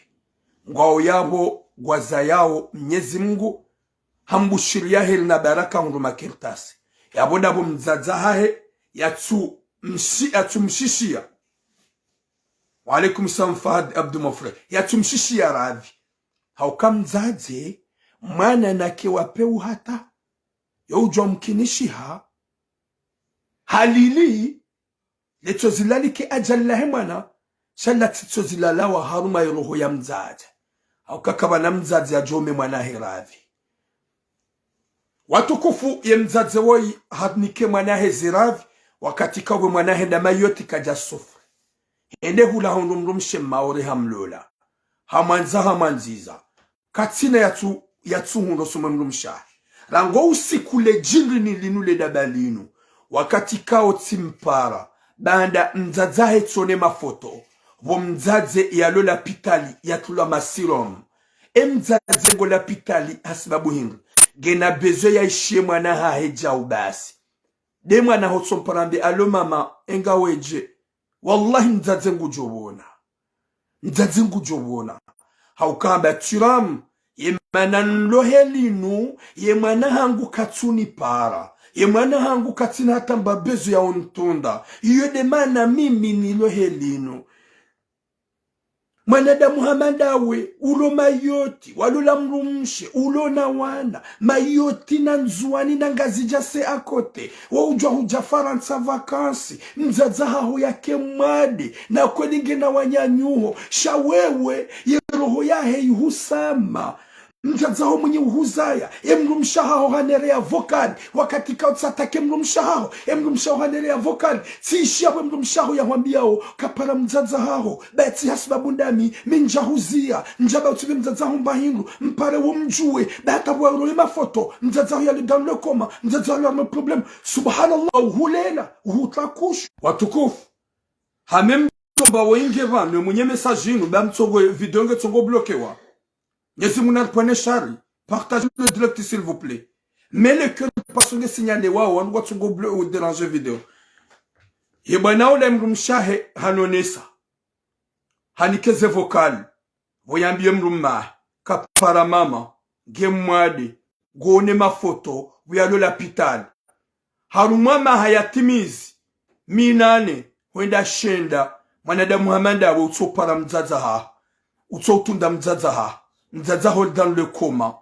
Ngwao yapvo ngwazayao, Mnyezi Mungu hambushiriya heri na baraka hundru makartasi. Yapvo ndapvo mdzadze hahe yatsu mshi-, yatsu mshishiya. Wa alaikum salam Fahad Abdou, mon frère. Yatsu mshishiya radhi. Hauka mdzadze, mwana nake wa peu hata. Yo udjuwa mkinishiha. Halili, letsozi lalike adjali lahe mwana, sha latsi tsozi lalawa harumwa ye roho ya mdzadze. Hauka kapvana mdzadze yadjome mwana hahe radhi. Watukufu, ye mdzadze woyi hanike mwana hahe ziradhi, wakati kawe mwana hahe nda Mayotte kadja souffrir. Hende hula hundru mdrumshe Maore hamlola. Hamwandza, hamwandziza. Katsina yatsu, yatsu hundro somwe mdrumshe hahe. Rangu usiku le djindri ni linu le daba linu. Wakati kao tsimpara. Baanda mdzadze hahe tsone mafoto. Pvo mdzadze yalo lapitali yatrulwa ma sérum. E mdzadze ngo lapitali hasibabu hindri? Ngena besoin yaishiye mwana hahe djau basi. Nde mwana hotsompara mbe: "Allô maman, enga wedje?" Wallahi mdzadze ngudjopvona. Mdzadze ngudjopvona. Hauka hamba: "Tiramu, ye mana nlo he linu, ye mwana hangu katsunipara. Ye mwana hangu katsina hata mba besoin ya untunda. Iyo nde mana mimi nilo he linu." Mwanadamu hama ndawe, ulo Mayotte, walola mdrumshe, ulo na wana, Mayotte na Ndzuwani na Ngazidja c'est à côté. Wo udjuwa hudja Farantsa vacances, mdzadze haho yake mwade, na kweli ngena wananyaho, sha wewe, ye roho yahe yuhusama. Mdzadze haho mwenye uhuzaya, e mdrumshe haho hanereya vocal, wakati kao tsatake mdrumshe haho, e mdrumshe haho hanereya vocal, tsiishiya pvo e mdrumshe haho yahwambiyao, kapara mdzadze haho, ba tsi hasibabu ndami, mi ndjahuziya, ndjamba utsipve mdzadze haho mba hindru, mpare wo mdjuwe, ba hata pvwa roye mafoto, mdzadze haho yali dans le coma, mdzadze haho yali na problème. Subhanallah, uhulela, uhutlakushu. Watukufu, hame mtsomba woyi nge pvanu, mwenye message inu, ba mtsongo, video nge tsongo bloquewa. Mnyezi Mungu naripvwene shari. Partagez le direct, s'il vous plaît. Mets le cœur, parce que nge signalewao, wanu watsongo blo-, ou déranger video. Ye bwana ola mdrumshe hahe hanonesa. Hanike ze vocal. Pvo yambiye mdrumme hahe: "Kapara mama, nge mwade, ngone mafoto, pvo yalo lapitali." Harumwa maha yatimizi minane, hwenda shenda, mwanadamu hama ndawe utsopara mdzadze haho, utsoutunda mdzadze haho, mdzadze haho dans le coma.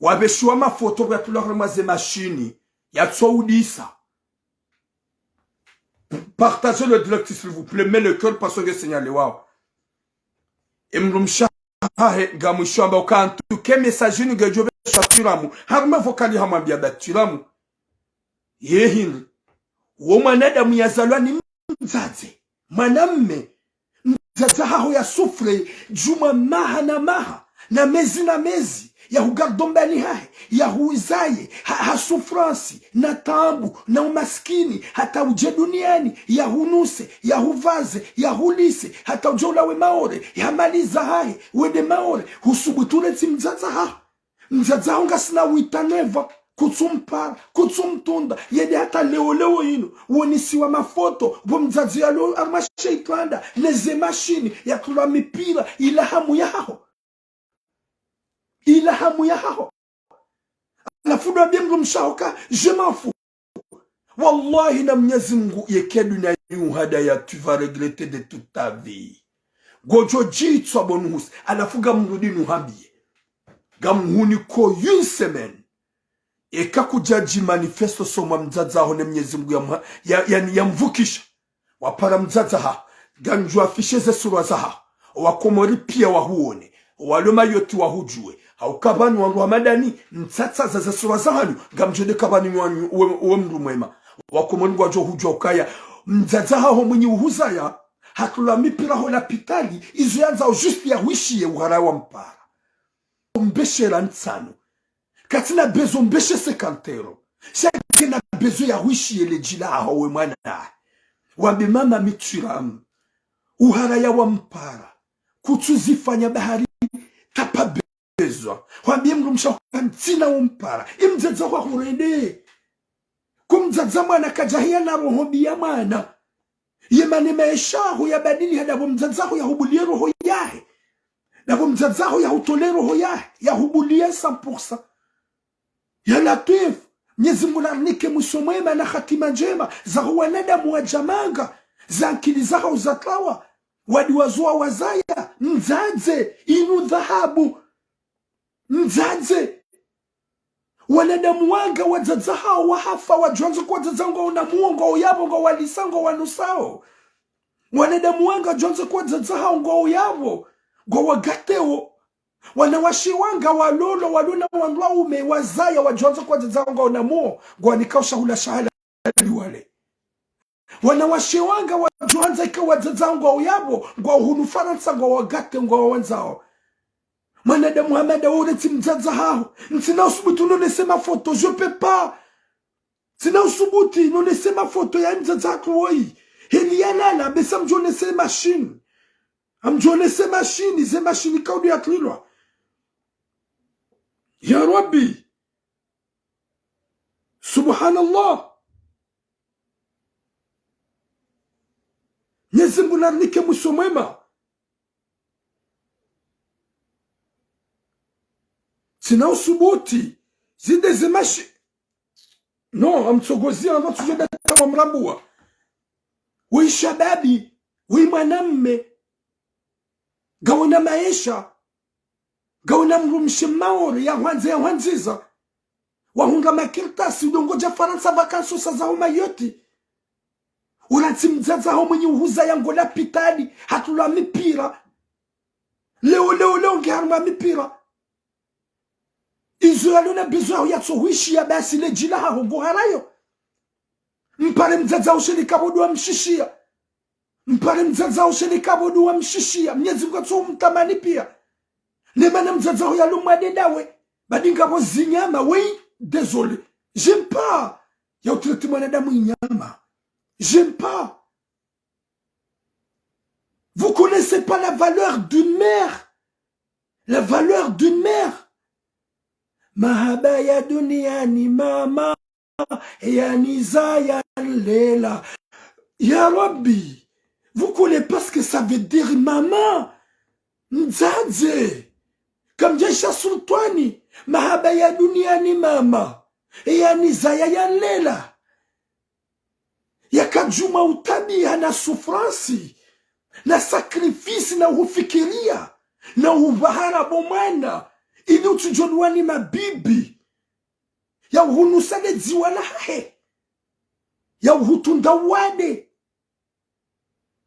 Wapveshiwa mafoto pvo yatrulwa harumwa ze mashini, yatsoudisa. Partagez le direct, s'il vous plaît, mets le cœur, parce que nge signalewao. E mdrumshe hahe ngamwishiyo amba uka en tout cas message inu ngedjopveshwa Tiramu. Harumwa vocal hamwambiya ba Tiramu: "Ye hindri? Wo mwanadamu yazalwa ni mdzadze, mwanamme. Mdzadze haho ya souffrir djumwa maha na maha, na mezi na mezi, yahugarde ombani hahe, yahuzaye, ha, ha souffrance, na taabu, na umasikini, hata udje duniani, yahunuse, yahuvaze, yahulise, hata udje ulawe Maore, yamaliza hahe, wende Maore, husubutu uretsi mdzadze haho. Mdzadze haho ngasina wita neva, kutsumpara, kutsumtunda, yende hata leo leo inu, wonesiwa mafoto, pvo mdzadze yalo harumwa she itwanda, neze mashini, yatrulwa mipira, ila hamu yahaho. Ila hamu yahaho. Halafu ndo wambiye mdrumshe haho ka, je m'en fous. Wallahi na Mnyezi Mungu yeka dunia yuhadaya, tu vas regretter de toute ta vie. Ngodjo djitswa pvo nuhuse, halafu ngamrudi nuhambiye. Ngamhuniko une semaine. Eka kudjadji manifeste somwa mdzadze haho ne Mnyezi Mungu ya mha-, ya, ya, yamvukisha. Wapara mdzadze haho, ngandjo afficher ze sura zahaho. Wakomori piya wahuone. Walo Mayotte wahudjuwe. Hauka pvanu wandru wa madani, mtsatsaza ze sura zahanyu, ngamdjo de ka pvanu wanyu, we, we mndru mwema. Wakomori ngwadjo hudjuwa ukaya, mdzadze haho mwenye uhuzaya, hatrulwa mipira ho lapitali, izo yandzao juste yahwishiye uhara wa mpara. Mbeshera ntsanu. Katsina besoin mbeshe cinquante euros. Sha ngena besoin ya hwishiye ledji laho we mwana. Wambe mama Mitsuram. Uhara ya wampara. Kutsuzifanya bahari tapa besoin. Wambe mdrumshe waho kantsina umpara. Imdzadza hwa hurende. Kumdzadza mwana kadjahiya na roho mbi ya mwana. Ye mana maesha yaho yabadili ha dapvo mdzadza haho yahubuliye roho yahe. Dapvo mdzadza haho yahutole roho yahe. Yahubuliye cent pour cent. Ya Latwif, Mnyezi Mngu narinike mwiso mwema na hatima ndjema, zaho wanadamu wadja manga, ze ankili zaho zatrawa, wadi wazowa wazaya, mdzadze, inu dhahabu, mdzadze. Wanadamu wanga wadzadza hawo wahafa, wadjwandzo kwa wadzadza ngwawo na muo ngwawo yapvo, ngwawalisa ngwawanusao. Wanadamu wanga wadjwandzo kwa wadzadza hawo ngwawo yapvo, ngwawagateo. Wanawashe wanga walolwa, walona wandru waume, wazaya, wadjwandzo kwa wadzadza ngwawo na muo, ngwawanikao shahula sha halali wale. Wanawashe wanga wadjwandza ika wadzadza ngwawo yapvo, ngwawo hunu Farantsa, ngwawagate, ngwawawandzao. Mwanadamu hama nda wewe uretsi mdzadza haho. Ntsina usubuti unonese mafoto, je peux pas. Ntsina usubuti unonese mafoto ya mdzadza hatru woyi. Heli yalala, besa mdjonese mashini. Amdjonese mashini, ze mashini kaudu yatrilwa. Ya Rabbi. Subhanallah. Mnyezi Mngu narinike mwiso mwema. Ntsina usubuti, zinde ze mashi-, non, amtsogozi amba tsujo data wa mrambuwa. Wi shababi, wi mwanamme, ngawona maesha, ngawona mdrumshe Maore, yahwandza, yahwandziza. Wahundra makartasi, udjo ngodja Farantsa vacances sa zaho Mayotte. Uratsi mdzadza haho mwenye uhuzaya ngo lapitali, hatulwa mipira. Leo, leo, leo, nge harumwa mipira. Izo yalona besoin yaho yatso hwishiya basi ledji laho ngo harayo. Mpare mdzadza haho sheli kapvo dua mshishiya. Mpare mdzadza haho sheli kapvo dua mshishiya. Mnyezi Mngu katso umtamani piya. Ne mana mdzadza haho yalumwa nde ndawe. Badi ngapvo zinyama. Oui, désolé. J'aime pas. Ya utreti mwanadamu inyama. J'aime pas. Vous connaissez pas la valeur d'une mère. La valeur d'une mère. Mahaba ya duniani mama, yanizaya yanlela. Ya Rabbi, vous connaissez pas ce que ça veut dire maman. Mdzadze. Kamdjaisha sultwani. Mahaba ya duniani mama, yanizaya yanlela. Yakadjuma utabiha na souffrance, na sacrifice, na uhufikiriya, na uvahara bo mwana, ili utsudjolwa ni mabibi. Ya uhunusa le dziwa lahahe. Ya uhutunda wade.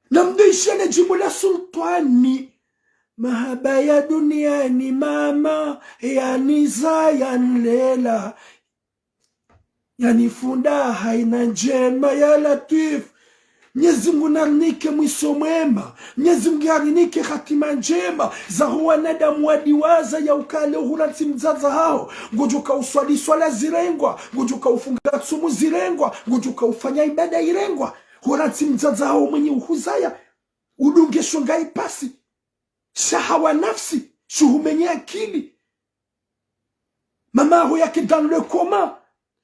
Na mdishele djimbo la sultwani. Mahaba ya duniani mama, yanizaya yanlela. Yanifunda haina ndjema ya Latwif. Mnyezi Mngu narinike mwiso mwema. Mnyezi Mngu yarinike hatima ndjema. Zaho wanadamu wadiwaza ya ukaya uhuratsi mdzadza haho. Ngodjoka uswali swala zirengwa. Ngodjoka ufunga tsumu zirengwa. Ngodjoka ufanya ibada irengwa. Huratsi mdzadza haho mwenye uhuzaya. Udunge shonga ipasi. Shahawa nafsi. Shuhumenye akili. Maman haho yake dans le coma.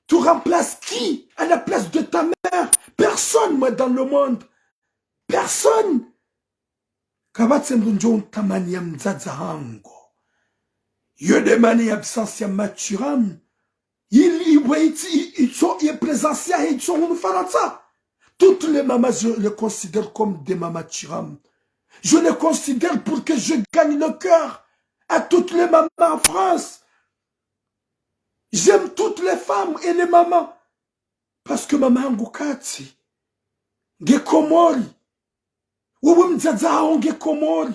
Tu remplaces qui à la place de ta mère ? Personne, moi, dans le monde. Personne. Kapvatsi mdru ndjo untamani ya mdzadza hangu. Yo nde mana ya absence ya Mathurin. Il, il, il, il, il, il, il présence ya, il, hunu Farantsa. Toutes les mamans, je les considère comme des mamans Thuram. Je les considère pour que je gagne le cœur à toutes les mamans en France. J'aime toutes les femmes et les mamans. Parce que mama hangu katsi, nge Komori. Wewe mdzadza haho nge Komori.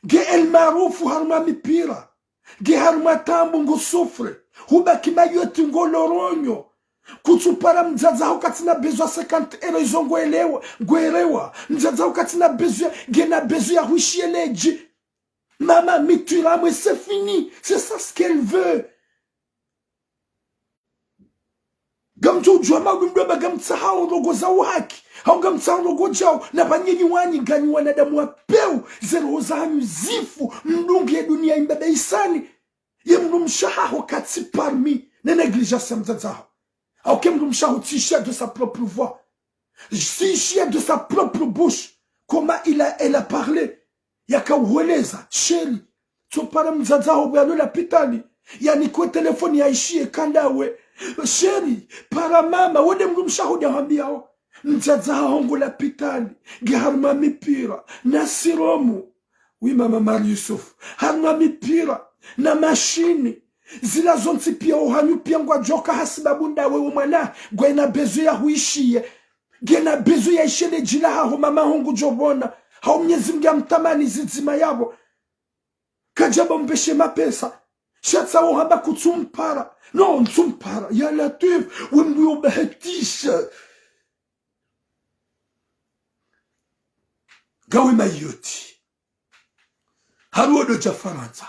Nge El Maarouf harumwa mipira. Nge harumwa taabu ngu souffre. Hubaki Mayotte ngo Loronyo. Kutsupara mdzadza haho katsina besoin cinquante euros izo ngwelewa, ngwerewa. Mdzadza haho katsina besoin, ngena besoin ya hwishiye ledji. Mama Mithuram, c'est fini. C'est ça ce qu'elle veut. Ngamdjo udjuwa mauri mndru amba ngamtsahao ndrongoo za uhaki, hau ngamtsahao ndrongoo djao, na pvanu nyenyi wanyu nganyi wanadamu wa pewu, ze roho zahanyu zifu, mdunge ye dunia imbebe isani. Ye mdrumshe wahaho katsi parmi ne négligence ya mdzadze wahaho. Hauka ye mdrumshe wahaho tsi ishiya de sa propre voix, tsi ishiya de sa propre bouche comment il a, elle a parlé. Yaka uholeza, chéri, tsopara mdzadze waho pvwa yalo lapitali. Yanike telefoni yaishiye ka ndawe. Chéri, para mama, wo nde mdrumshe wahaho nde yahwambiyao. Mdzadze wahaho ngo lapitali, nge harumwa mipira na siromu. Oui, mama Marie Youssouf, harumwa mipira na mashini. Zila zontsi piya ohanyu piya ngwadjoka hasibabu ndawe wo mwana, ngwena besoin ya huishiye. Ngena besoin yaishiye le dji lahaho, mama waho ngudjo pvona. Hau Mnyezi Mngu yamtamani zidzima yapvo. Kadjapvo mpveshe mapesa. Sha tsaho hamba kutsumpara. Non, ntsumpara. Ya Latwif, we mndru yo bahatisha. Ngawe Mayotte. Haruwo ndo dja Farantsa.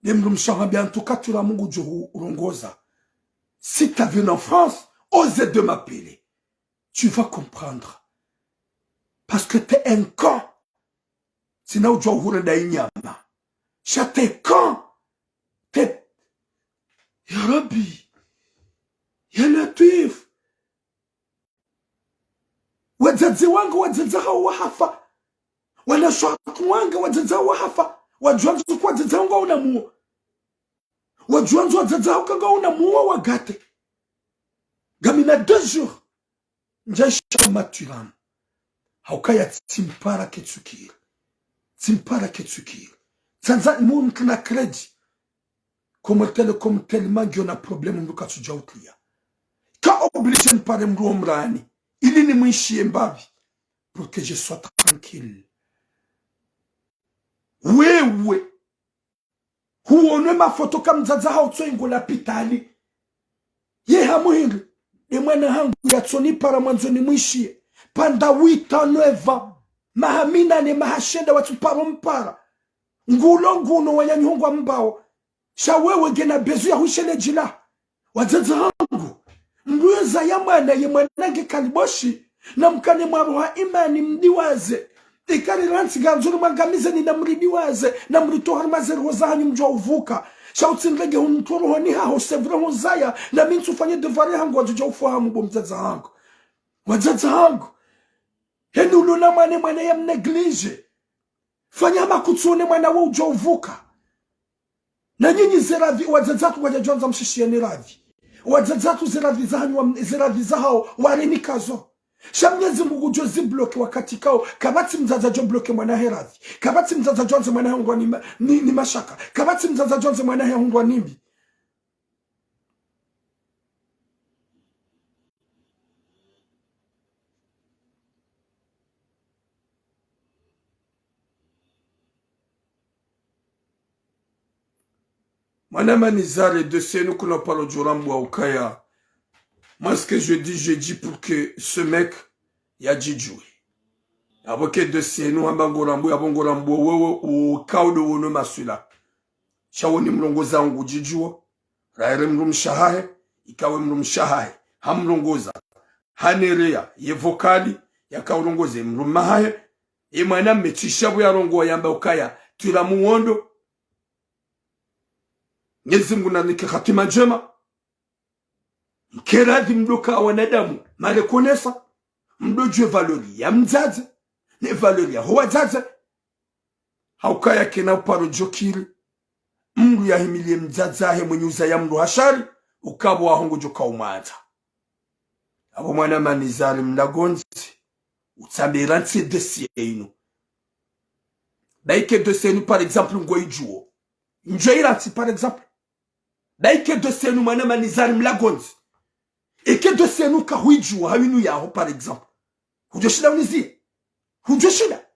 Nde mdrumshe wahaho hamba, en tout cas, Twiramu ngudjo hurongoza. Si t'as vu en France, ose de m'appeler. Tu vas comprendre. Parce que t'es un con. Tsina udjuwa uhurenda inyama. Sha t'es con. T'es, ya Rabbi. Ya Latwif. Wadzadze wanga, wadzadze wahawo wahafa. Wanashe wanga, wadzadze wahafa. Wadjuwa ndzo uka wadzadze wanga wawuna muwa. Wadjuwa ndzo wadzadze wahawo ka ngawuna muwa wagate. Ngamina deux jours. Ndjaisha matwilamu. Haukaya tsimpara ketsukiri. Tsimpara ketsukiri. Tsandza mundru na crédit. Comme tel, comme tellement ngiyo na problème mndru katsudja utria. Ka obligé nipare mndru omrani. Ili nimwishiye mbapvi. Pour que je sois tranquille. Wewe. Huonwe mafoto ka mdzadze haho tsoyi ngo lapitali. Ye hamuhindri. Nde mwana hangu yatsonipara mwandzo nimwishiye. Pendant huit ans, neuf ans. Maha minane, maha shenda watsuparo mpara. Ngulo nguno wanyanyaho ngwambao. Sha wewe ngena besoin ya huishiye le dji laho. Wadzadze hangu. Mndru yezaya mwana, ye mwana nge kaliboshi. Namkane mwaroha imani mdiwaze. Ikari rantsi ngandzo rimwangamizeni namridiwaze. Namritowe harumwa ze roho zahanyu mdjuwa uvuka. Sha utsinrenge huntru rohoni haho, c'est vrai hunzaya. Nami ntsufanye devoir hangu wadjudja ufahamu bo mdzadze hangu. Wadzadze hangu. Heni ulona mwana, mwana yamnégligé. Fanya hama kutsuone mwana wo udjuwa uvuka. Na nyinyi ze radhi, wadzadze hatru kwadjadjwandza mshishiyeni radhi. Wadzadze hatru ze radhi zahanyu wa, ze radhi zahawo warinikazo. Sha Mnyezi Mngu ngudjo zibloqué wakati kao, kapvatsi mdzadze adjo bloqué mwana hahe radhi. Kapvatsi mdzadze adjo andze mwana hahe undrwa ni ma, ni, ni mashaka. Kapvatsi mdzadze adjo andze mwana hahe undrwa ni mbi. Mwana Manizari, dossier inu kuna paro djo rambwa ukaya. Moi, ce que je dis, je dis pour que ce mec yadjidjuwe. Apvo ke dossier inu hamba ngo rambwa, apvo ngo rambwa wewe ukao ndo wono maswila. Sha wo ni mrongozi ngudjidjuwo. Rahere mdrumshe wahahe, ikao ye mdrumshe wahahe hamrongoza. Hanereya ye vocal yaka urongoze mdrume wahahe. Ye mwana mme tsi sha pvo yarongowa yamba ukaya, Twiramu wondo. Mnyezi Mngu nanike hatima ndjema. Nike radhi mdo ka wanadamu, mareconnaissant. Mdo djuwe valeur ya mdzadze, ne valeur yaho wadzadze. Haukaya kena uparo djokiri. Mndru yahimiliye mdzadze wahe mwenye uzaya mndru ha shari, ukapvo waho ngudjo ka umwandza. Apvo mwana Manizari mlagonzi, utsambera ntsi dossier inu. Ba ike dossier inu, par exemple, ngo idjuwo. Ndjo ira ntsi, par exemple. Ba ike dossier inu mwana Manizari mlagonzi. Ike dossier inu ka huidjuwa, ha winu yaho, par exemple. Hudjo shinda uniziye. Hudjo shinda.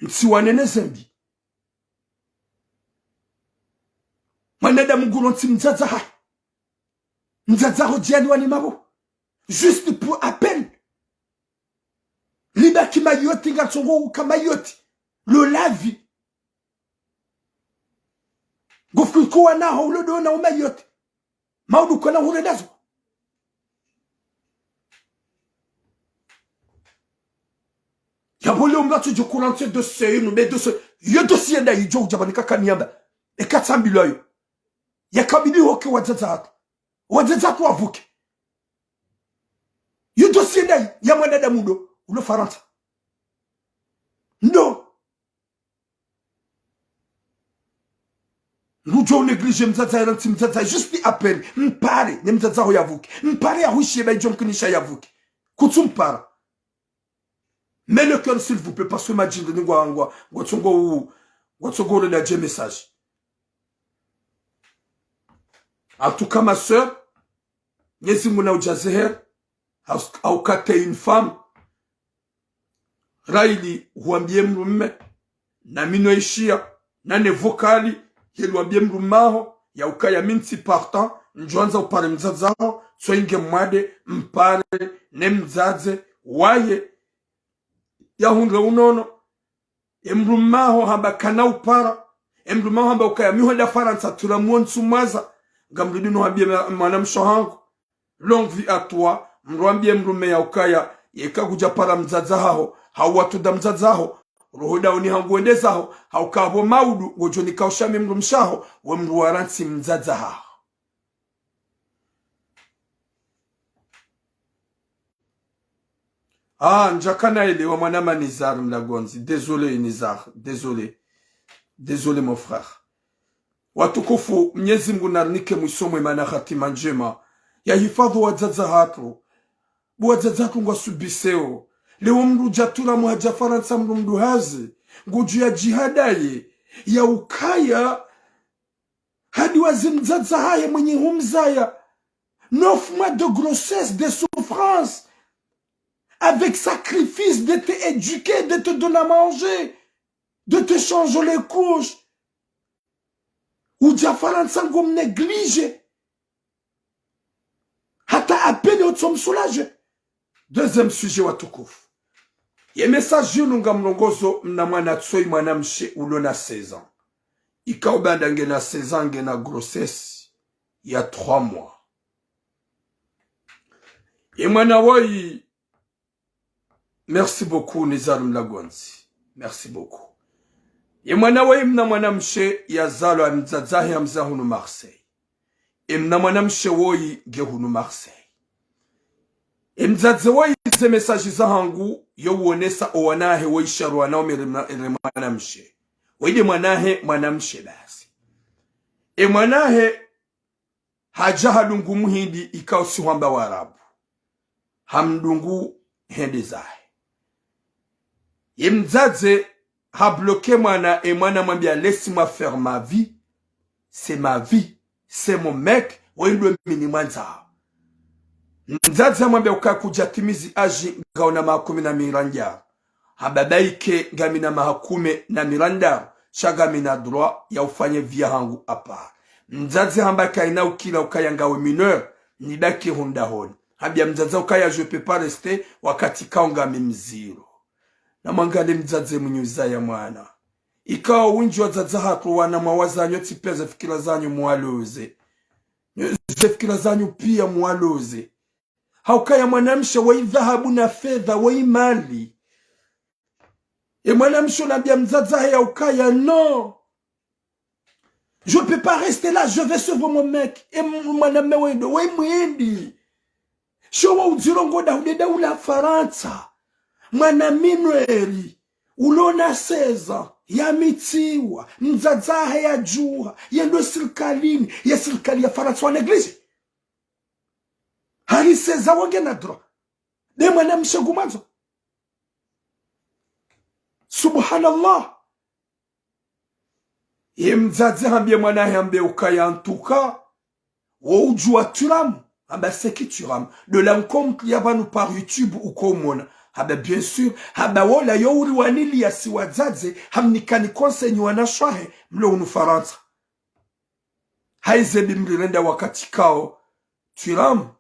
Ntsi wanene zembi. Mwanadamu ngulo ntsi mdzadze wahahe. Mdzadze waho djani wani mapvo. Juste pour appel. Libaki Mayotte, ngatsongo uka Mayotte. Lo lavi. Ngofikiri ko wanaho ulo ndo na u Mayotte. Maudu kwana hule nazo. Yapvo leo mlatsu djo kurantse dossier yinu, be dossier, yo dossier ndayi djo udja pvanu kaka niyamba. Eka tsambilwa yo. Yakabidi hoke wadzadze hatru. Wadzadze hatru wavuke. Yo dossier ndayi ya mwanadamu ndo, ulo Farantsa. Ndo. Ngudjo unégliger mdzadze, yela ntsi mdzadze, juste à peine. Mpare, ne mdzadze haho yavuke. Mpare ya hwishiye ba idjo mkinisha yavuke. Kutsu mpara. Mais le cœur, s'il vous plaît, parce que madjindri ni ngwa, ngwa, ngwa tsongo u, ngwa tsongo u le la dje message. En tout cas, ma sœur, Mnyezi Mungu na udjaze heri, hauka t'es une femme, raili huambie mdrume, na mi no ishiya, na ne vocal, yeli wambie mdrume haho, ya ukaya mi ntsi partant, ndjwandza upare mdzadze haho, tso inge mwade, mpare, ne mdzadze, waye, ya hundre unono, e mdrume haho hamba kana upara, e mdrume haho hamba ukaya mi hwenda Farantsa tula mwonsu mwaza, ngamrudi no hambie mwa-, mwanamshe hangu, longue vie à toi, mdru ambie mdrume ya ukaya, yeka kudja para mdzadze haho, hau watunda mdzadze haho, roho dauni hangu wende zaho, hauka pvo maudu, ngodjo nikausha mi mdrumshe haho, we mdru warantsi mdzadze haho. Ah, ndjakana elewa mwanama Nizar Mlagondzi. Désolé, Nizar. Désolé. Désolé, mon frère. Watukufu, Mnyezi Mungu narinike mwiso mwema na hatima ndjema. Yahifadhwi wadzadze hatru. Bo wadzadze hatru ngwasubiseo. Leo mdru dja tula mwaha dja Farantsa mdru mdru hazi. Ngudjo ya djihadaye. Ya ukaya. Hadi wazi mdzadze hahe mwenye humzaya. Neuf mois de grossesse, de souffrance. Avec sacrifice, de t'éduquer, de te donner à manger, de te changer les couches. Udja Farantsa ngomnégliger. Hata à peine utso msoulager. Deuxième sujet watukufu. Ye message yinu ngamrongozo mna mwana tsoyi mwanamshe ulo na seize ans. Ikao banda ngena seize ans ngena grossesse ya trois mois. Ye mwana woyi, merci beaucoup, Nizar Mlagondzi. Merci beaucoup. Ye mwana woyi mna mwanamshe yazalwa mdzadze hahe yamza hunu Marseille. E mna mwanamshe woyi nge hunu Marseille. E mdzadze woyi ze message zahangu yo uonesa o wanahe woyi sharwa nao mi re mna-, re mwanamshe. Woyi nde mwanahe mwanamshe basi. E mwanahe hadja hadungu muhindi ikao si hwamba warabu. Hamdungu hende zahe. Ye mdzadze ha bloquer mwana, e mwana mwambia laisse-moi faire ma vie. C'est ma vie. C'est mon mec. Woyi ndo mi ni mwandzao. Mdzadze hamwambia ukaya kudja timizi âge ngauna maha kume na mirandraru. Hamba baike ngamina maha kume na mirandraru, sha ngamina droit ya ufanye vie yahangu à part. Mdzadze hamba kayina ukila ukaya ngawe mineur, nibaki hundahoni. Hambia mdzadze ukaya je peux pas rester wakati kao ngami mdziro. Namwangalie mdzadze mwenye uzaya mwana. Ikao windji wadzadze hatru wana mwawazanyo tsi pia ze fikira zanyu mwaloze. Ze fikira zanyu pia mwaloze. Haukaya mwanamshe woyi dhahabu na fedha, woyi mali. E mwanamshe unambia mdzadze hahe ya ukaya, non. Je peux pas rester là, je vais suivre mon mec. E m-, mwanamme wendo, woyi mwendi. Sho wo udziro ngoda hudeda ula Farantsa. Mwana minweri, ulo na seize ans, yamitsiwa, mdzadze hahe yadjuha, yendo sirikalini, ye sirikali ya Farantsa wa négligé. Hari seize ans wo ngena droit. Nde mwanamshe ngumwandzo. Subhanallah. Ye mdzadze hambie mwanahe hambe ukaya en tout cas, wo udjua Thuram, hamba c'est qui Thuram. De la rencontre ya pvanu par YouTube uko umona. Hamba bien sûr, hamba wola yo uri wanili ya si wadzadze, hamnikani conseil nyi wanashe wahe, mlo unu Farantsa. Haize bi mlirenda wakati kao, Thuram,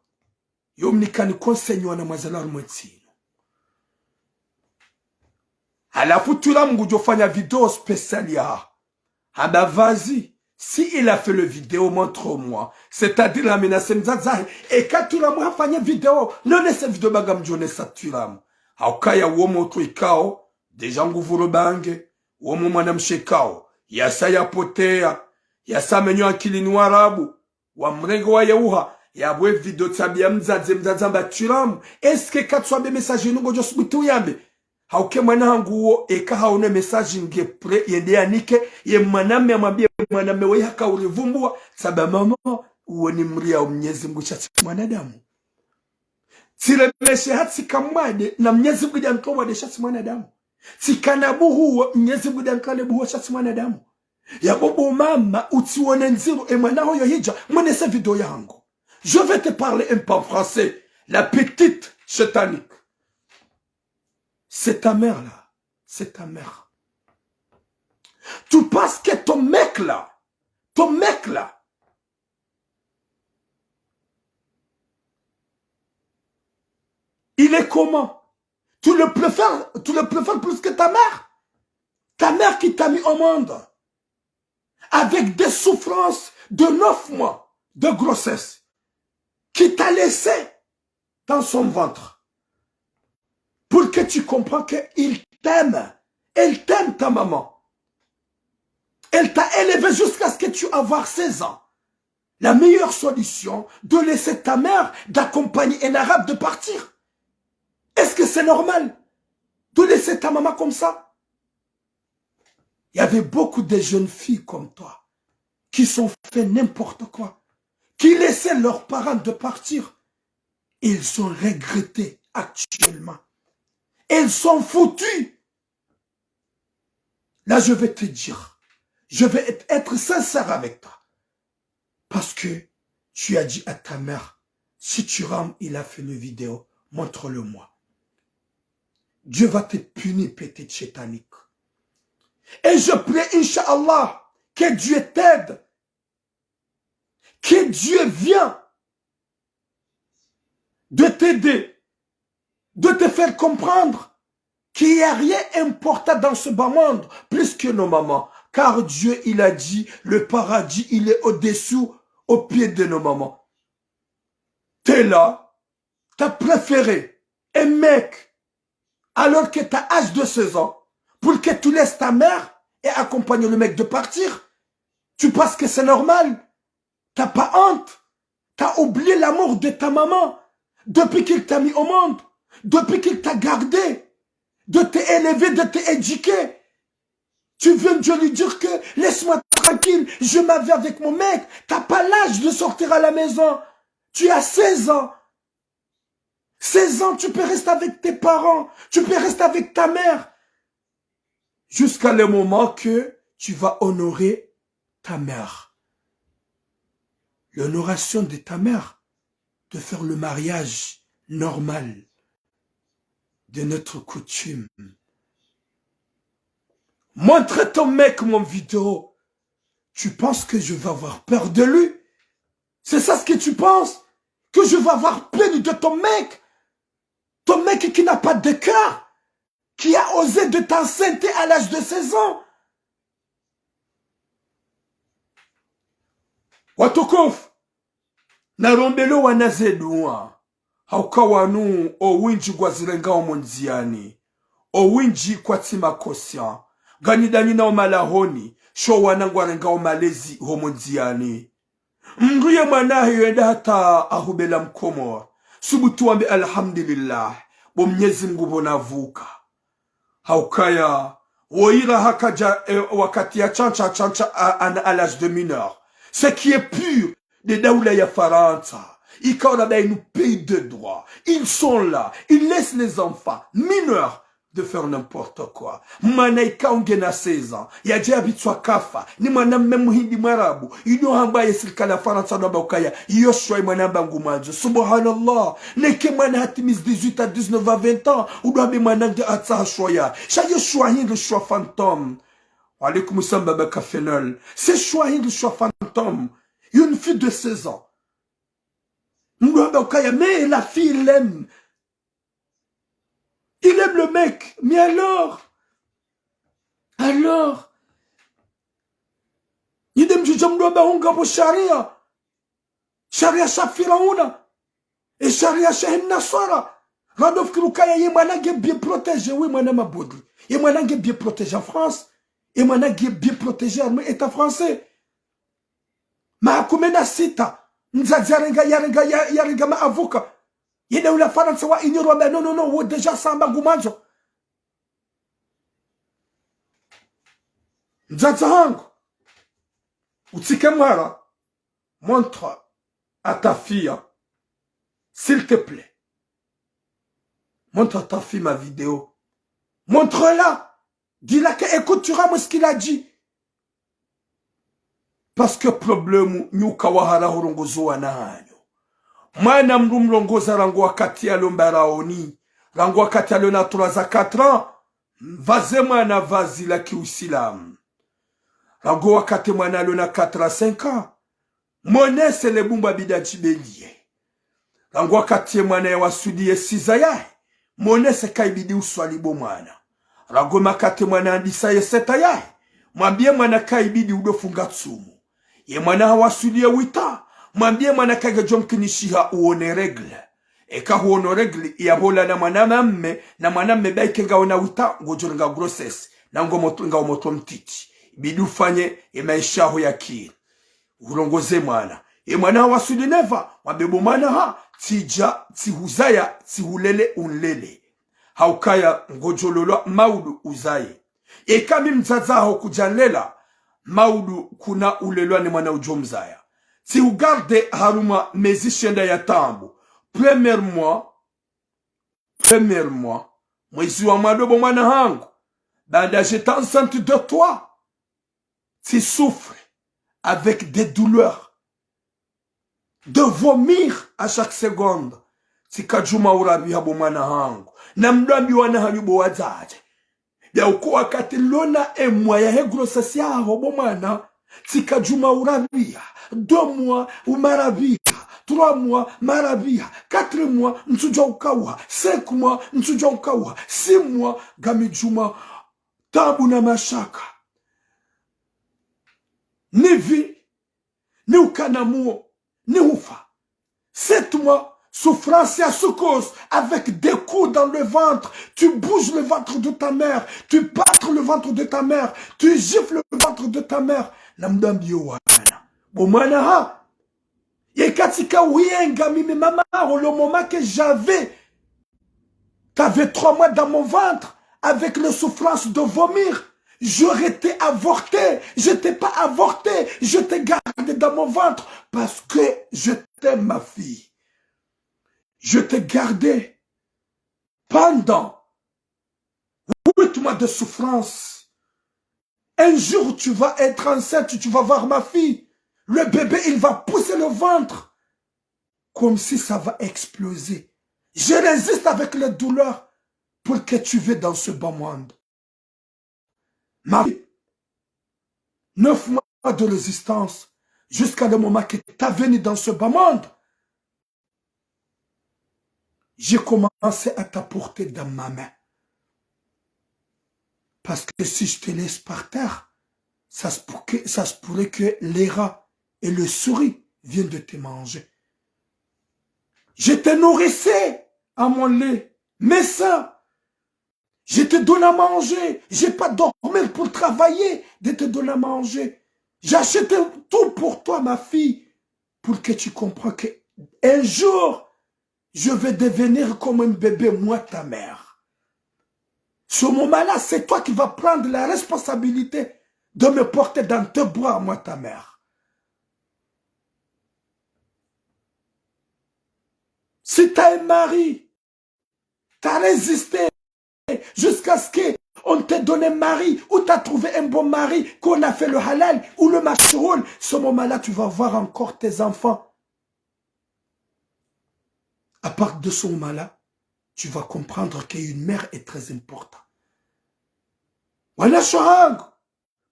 yo mnikani conseil nyi wana mwazalwa harumwa entsi inu. Halafu Thuram ngudjo fanya video spécial ya. Hamba vazi, Si il a fait le vidéo, montre-moi. C'est-à-dire, amenace mdzadze wahe. Eka Twiramu hafanya vidéo, nonese vidéo ba ngamdjonesa Twiramu. Haukaya wo motro ikao, déjà nguvuro bange, wo mwanamshe ikao, yasa yapotea, yasa menyo akili ni warabu, wamrenge waye uha, yapvo e vidéo tsabiya mdzadze, mdzadze amba Twiramu, est-ce que katsuambe message inu ngodjo subuti uyambe? Hauka mwana hangu wo, eka haone message nge prêt, yende yanike, ye mwanamme amwambie mwanamme waye haka urivumbua, tsamba mama, uwo ni mri ya Mnyezi Mngu sha tsi mwanadamu. Tsiremeshe hatsi kamwade, na Mnyezi Mngu ndiye antoa wade sha tsi mwanadamu. Tsikana buhuo, Mnyezi Mngu ndiye antoa le buhuo sha tsi mwanadamu. Yapvo bo mama, utsione ndziro, e mwana hoyo hidja, mwenese vidéo yangu. Je vais te parler un peu en français. La petite shetanique. C'est ta mère là. C'est ta mère. Tu penses que ton mec là, ton mec là, il est comment? Tu le préfères, tu le préfères plus que ta mère? Ta mère qui t'a mis au monde avec des souffrances de neuf mois de grossesse, qui t'a laissé dans son ventre. Pour que tu comprennes qu'il t'aime. Elle t'aime, ta maman. Elle t'a élevé jusqu'à ce que tu aies seize ans. La meilleure solution, de laisser ta mère d'accompagner un arabe de partir. Est-ce que c'est normal de laisser ta maman comme ça? Il y avait beaucoup de jeunes filles comme toi qui sont fait n'importe quoi, qui laissaient leurs parents de partir. Ils ont regretté actuellement. Ils sont foutus. Là, je vais te dire, je vais être, être sincère avec toi. Parce que tu as dit à ta mère, si Twiramu, il a fait le vidéo, montre-le-moi. Dieu va te punir, petite shetanique. Et je prie, Inch'Allah, que Dieu t'aide, que Dieu vienne de t'aider, de te faire comprendre qu'il n'y a rien important dans ce bas monde plus que nos mamans. Car Dieu, il a dit, le paradis, il est au-dessous, au pied de nos mamans. T'es là, t'as préféré un mec alors que t'as âge de seize ans, pour que tu laisses ta mère et accompagner le mec de partir. Tu penses que c'est normal? T'as pas honte? T'as oublié l'amour de ta maman depuis qu'il t'a mis au monde, depuis qu'il t'a gardé, de t'élever, de t'éduquer. Tu viens de lui dire que laisse-moi tranquille, je m'en vais avec mon mec. T'as pas l'âge de sortir à la maison. Tu as seize ans. Seize ans, tu peux rester avec tes parents, tu peux rester avec ta mère, jusqu'à le moment que tu vas honorer ta mère. L'honoration de ta mère, de faire le mariage normal de notre coutume. Montre ton mec mon vidéo. Tu penses que je vais avoir peur de lui? C'est ça ce que tu penses? Que je vais avoir peur de ton mec? Ton mec qui n'a pas de cœur, qui a osé de t'enceinte à l'âge de seize ans. Watukufu, narombelo wana zeduwa. Hauka wanu owindji ngwazirengao mondziani. Owindji kwatsi ma conscients. Nganyi danyi nao malahoni, sho wana ngwarengao malezi ho mondziani. Mndru ye mwana hahe yenda hata ahubela Mkomori, subutu wambe alhamdulillah, bo Mnyezi Mngu pvo navuka. Haukaya, woyira hakadja, eh, wakati ya tsantsa, tsantsa à, à, à l'âge de mineur. Ce qui est pire, de daula ya Farantsa. Ikao na bainu pays de droit. Ils sont là, ils laissent les enfants mineurs de faire n'importe quoi. Mwana ikao ngena seize ans, yadja yapvitswa kafa, ni mwanamme muhindi mwarabu, inu hamba ye sirikali ya Farantsa ndo hamba ukaya, iyo shwayi mwana amba ngumwandzo. Subhanallah, neke mwana hatimizi dix-huit à dix-neuf à vingt ans, udo hambe mwana nge atsaha shwayi. Sha iyo shwayi hindri shwayi fantôme. Wa alaykum salam baba Kafenol. C'est shwayi hindri shwayi fantôme. Une fille de seize ans. Mdo hamba ukaya, mais la fille, il aime. Il aime le mec. Mais alors? Alors? Nyi de mdjo Mdjo mdomba hunga pvo sharia. Sharia sha Firauna. E sharia sha he mnaswara. Rado fikiri ukaya ye mwana nge bien protégé, oui, mwana mabodri. Ye mwana nge bien protégé en France. Ye mwana nge bien protégé harumwa État français. Maha kume na sita. Mdzadze yarenga, yarenga, ya-, yarenga ma avocat. Ye daula Farantsa wa ignore wamba, non, non, non, wo déjà samba ngumandzo. Mdzadze hangu, utsike mwara, montre à ta fille, s'il te plaît. Montre à ta fille ma vidéo. Montre-la. Dis-la que écoute, tu rames ce qu'il a dit. Parce que problème, nyi uka wahara hurongoza wana hanyu. Mwana mdru mrongoza rangu wakati yalo mbaraoni. Rangu wakati yalo na trois à quatre ans. Mvaze mwana vazi la kiusilamu. Rangu wakati mwana yalo na quatre à cinq ans. Monese le bumba bida djibeliye. Rangu wakati ye mwana yawaswili ye six ans yahe. Monese ka ibidi uswali bo mwana. Rangu makati mwana yandisa ye sept ans yahe. Mwambiye mwana ka ibidi udo funga tsumu. Ye mwana hawaswili ye huit ans. Mwambiye mwana ka ngedjo mkinishiha uone règle. Eka huono règle, yapvo ulala na mwana mme, na mwana mme baike ngaona huit ans, ngodjo renga grossesse, na ngo mot-, nga umotro mtiti. Ibidi ufanye ye maesha yaho ya kiri. Urongoze mwana. Ye mwana hawaswili neuf ans, mwambe bo mwana ha, tsidja, tsihuzaya, tsihulele, unlele. Haukaya ngodjo lolwa maudu uzaye. Eka mi mdzadze haho kudjanlela, maudu kuna ulelwa ne mwana udjo mzaya. Tsihugarde harumwa mezi shenda ya taabu. Premier mois, premier mois, mwezi wa mwando bo mwana hangu. Baanda j'étais enceinte de toi. Tsi souffre avec des douleurs de vomir à chaque seconde. Tsika djuma urapviha bo mwana hangu. Na mdwambi wana hanyu bo wadzadze. Bia uko wakati lona e mwa yahe grossesse yaho bo mwana. Tsika djuma urapviha. Deux mois umarapviha. Trois mois marapviha. Quatre mois ntsudja ukauha. Cinq mois ntsudja ukauha. Six mois ngami djuma taabu na mashaka. Ni vi, ni ukana muo, ni hufa. Sept mois, souffrance ya secousse avec des coups dans le ventre. Tu bouges le ventre de ta mère, tu battes le ventre de ta mère, tu gifles le ventre de ta mère. Na mdwambiyo wana. Bo mwana ha, yeka tsika uyenga mimi mama haho, le moment que j'avais, t'avais trois mois dans mon ventre avec les souffrances de vomir. J'aurais été avorté. Je t'ai pas avorté. Je t'ai gardé dans mon ventre parce que je t'aime, ma fille. Je t'ai gardé pendant huit mois de souffrance. Un jour, tu vas être enceinte, tu vas voir ma fille. Le bébé, il va pousser le ventre comme si ça va exploser. Je résiste avec les douleurs pour que tu viennes dans ce bas monde. Ma fille, neuf mois de résistance jusqu'à le moment que tu as venu dans ce bas monde. J'ai commencé à t'apporter dans ma main. Parce que si je te laisse par terre, ça se pour-, que, ça se pourrait que les rats et les souris viennent de te manger. Je te nourrissais à mon lait, mes seins. Je te donne à manger. J'ai pas dormi pour travailler, de te donner à manger. J'ai acheté tout pour toi, ma fille, pour que tu comprennes que un jour, je vais devenir comme un bébé, moi, ta mère. Ce moment-là, c'est toi qui vas prendre la responsabilité de me porter dans tes bras, moi, ta mère. Si t'as un mari, t'as résisté jusqu'à ce que on te donne un mari, ou t'as trouvé un bon mari, qu'on a fait le halal ou le mashhoul, ce moment-là, tu vas voir encore tes enfants. À partir de ce moment-là, tu vas comprendre qu'une mère est très importante. Wanashe wangu,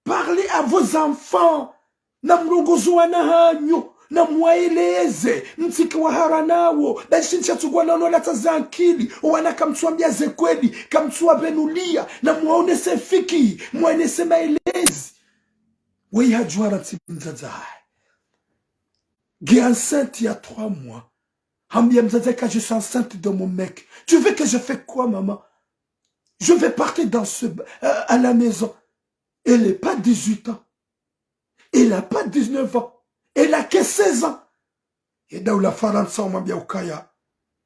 parlez à vos enfants. Na mrongoze wana hanyu, na mwaeleze, mtsike wahara nawo, basi ntsatsu ngwana no latsa za akili, wana kamtsuwambia ze kweli, kamtsuwabenulia, na mwaonese fikihi, mwaonese maelezi. Weyi hadjuwa rantsi mdzadze hahe. Nge enceinte ya trois mois. Hambia mdzadze ka je suis enceinte de mon mec. Tu veux que je fais quoi, maman? Je vais partir dans ce, euh, à la maison. Elle n'a pas dix-huit ans. Elle n'a pas dix-neuf ans. Elle a que seize ans. Ye daula Farantsa wamwambia ukaya,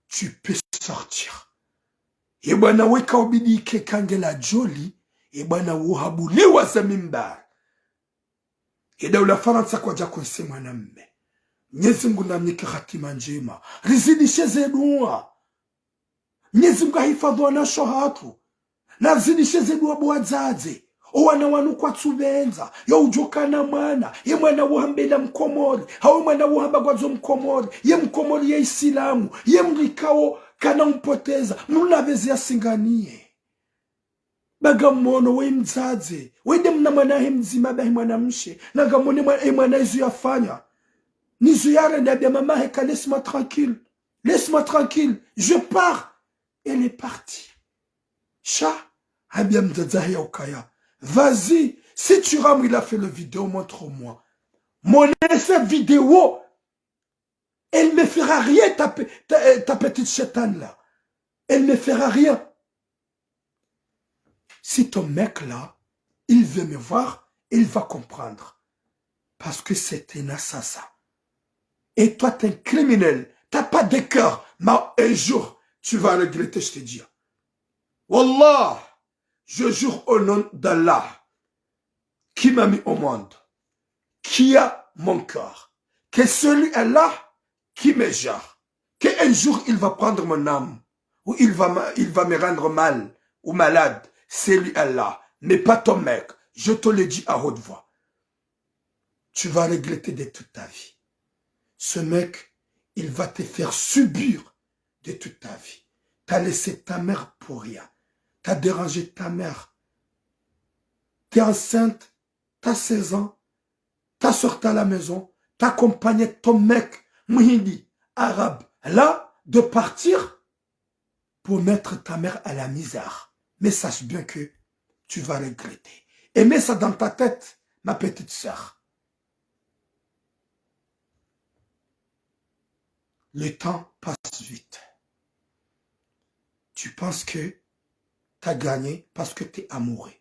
tu peux sortir. Ye bwana weka ubidi ike kange la djoli, ye bwana wo habuliwa ze mimbar. Ye daula Farantsa kwadja konse mwanamme. Mnyezi Mngu namnike hatima ndjema. Rizidishe ze dua. Mnyezi Mngu ahifadhwi wanashe hatru. Nazidishe ze dua bo wadzadze. O wana wanu kwatsu pvendza. Yo udjo kana mwana. Ye mwana wo hamba ila Mkomori. Hawu mwana wo hamba ngwandzo Mkomori. Ye Mkomori ye Isilamu. Ye mdru ikao kana umpoteza. Mnuna pvezi ya singaniye. Ba ngamono, weyi mdzadze. Weyi nde mna mwana hahe mdzima bahi mwanamshe. Na ngamono mwa-, e mwana izo yafanya. Nizo yarenda, hambia mama hahe ka laisse-moi tranquille. Laisse-moi tranquille. Je pars. Elle est partie. Sha, hambia mdzadze hahe ya ukaya, vas-y, si tu rames, il a fait le vidéo, montre-moi. Montre cette vidéo. Elle me fera rien, ta pe-, ta, euh, ta petite shétane là. Elle me fera rien. Si ton mec là, il veut me voir, il va comprendre. Parce que c'est un assassin. Et toi, t'es un criminel. T'as pas de cœur. Mais un jour, tu vas regretter, je te dis. Wallah, je jure au nom d'Allah, qui m'a mis au monde, qui a mon cœur, que celui-là qui me gère, qu'un jour il va prendre mon âme, ou il va, me- il va me rendre mal ou malade, c'est lui Allah, mais pas ton mec. Je te le dis à haute voix. Tu vas regretter de toute ta vie. Ce mec, il va te faire subir de toute ta vie. T'as laissé ta mère pour rien. T'as dérangé ta mère. T'es enceinte, t'as seize ans, t'as sorti à la maison, t'accompagnes ton mec, muhindi, arabe, là, de partir pour mettre ta mère à la misère. Mais sache bien que tu vas regretter. Et mets ça dans ta tête, ma petite sœur. Le temps passe vite. Tu penses que t'as gagné parce que t'es amoureux.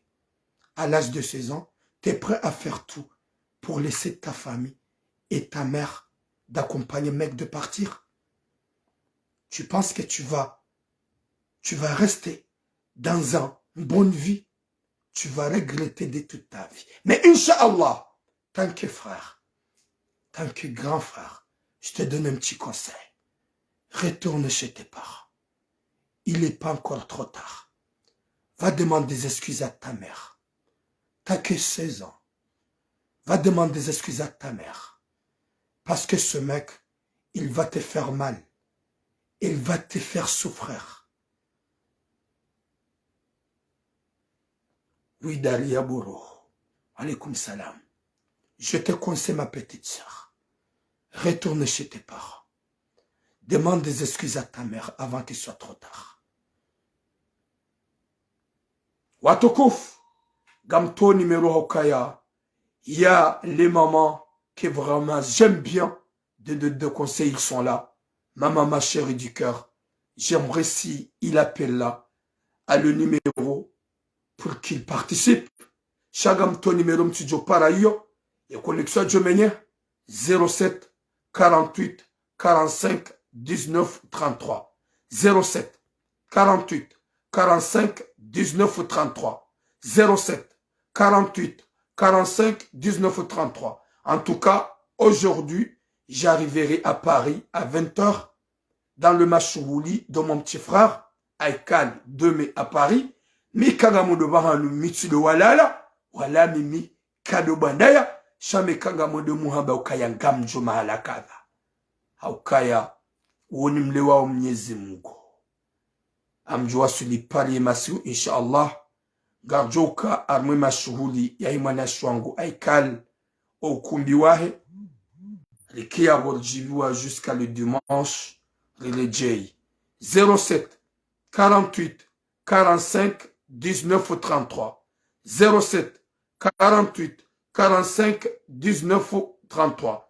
À l'âge de seize ans, t'es prêt à faire tout pour laisser ta famille et ta mère d'accompagner mec de partir. Tu penses que tu vas, tu vas rester dans un, une bonne vie. Tu vas regretter de toute ta vie. Mais Inch'Allah, tant que frère, tant que grand frère, je te donne un petit conseil. Retourne chez tes parents. Il n'est pas encore trop tard. Va demander des excuses à ta mère. T'as que seize ans. Va demander des excuses à ta mère. Parce que ce mec, il va te faire mal. Il va te faire souffrir. Oui, Daria Boro. Alaykoum salam. Je te conseille, ma petite sœur. Retourne chez tes parents. Demande des excuses à ta mère avant qu'il soit trop tard. Watukufu, ngamtowo numéro hukaya, il y a les mamans que vraiment j'aime bien, de, de, de conseils, ils sont là. Maman, ma chérie du cœur, j'aimerais si il appelle là, à le numéro pour qu'il participe. Sha ngamtowo numéro mtsidjo para iyo, ye connexion djo menye, zéro sept, quarante-huit, quarante-cinq, dix-neuf, trente-trois. Zéro sept, quarante-huit, quarante-cinq, dix-neuf, trente-trois. Zéro sept, quarante-huit, quarante-cinq, dix-neuf, trente-trois. En tout cas, aujourd'hui, j'arriverai à Paris à vingt heures dans le mashuhuli de mon petit frère, Aikal, demain à Paris. Mi ka ngamwendo pvahanu mi tsi ndo walala, wala mimi ka ndo bwandaya, sha mi ka ngamwendo muhamba ukaya ngamdjo mahala kadha. Haukaya, woni mlewa wa Mnyezi Mungu. Ngamdjo waswili Paris ye masihu, Inch'Allah. Ngaridjo uka harumwa ye mashuhuli ya ye mwanashe wangu Aikal, o ukumbi wahe. Rike yapvo ridjibiwa jusqu'à le dimanche, riredjeyi. Zéro sept, quarante-huit, quarante-cinq, dix-neuf, trente-trois. Zéro sept, quarante-huit, quarante-cinq, dix-neuf, trente-trois.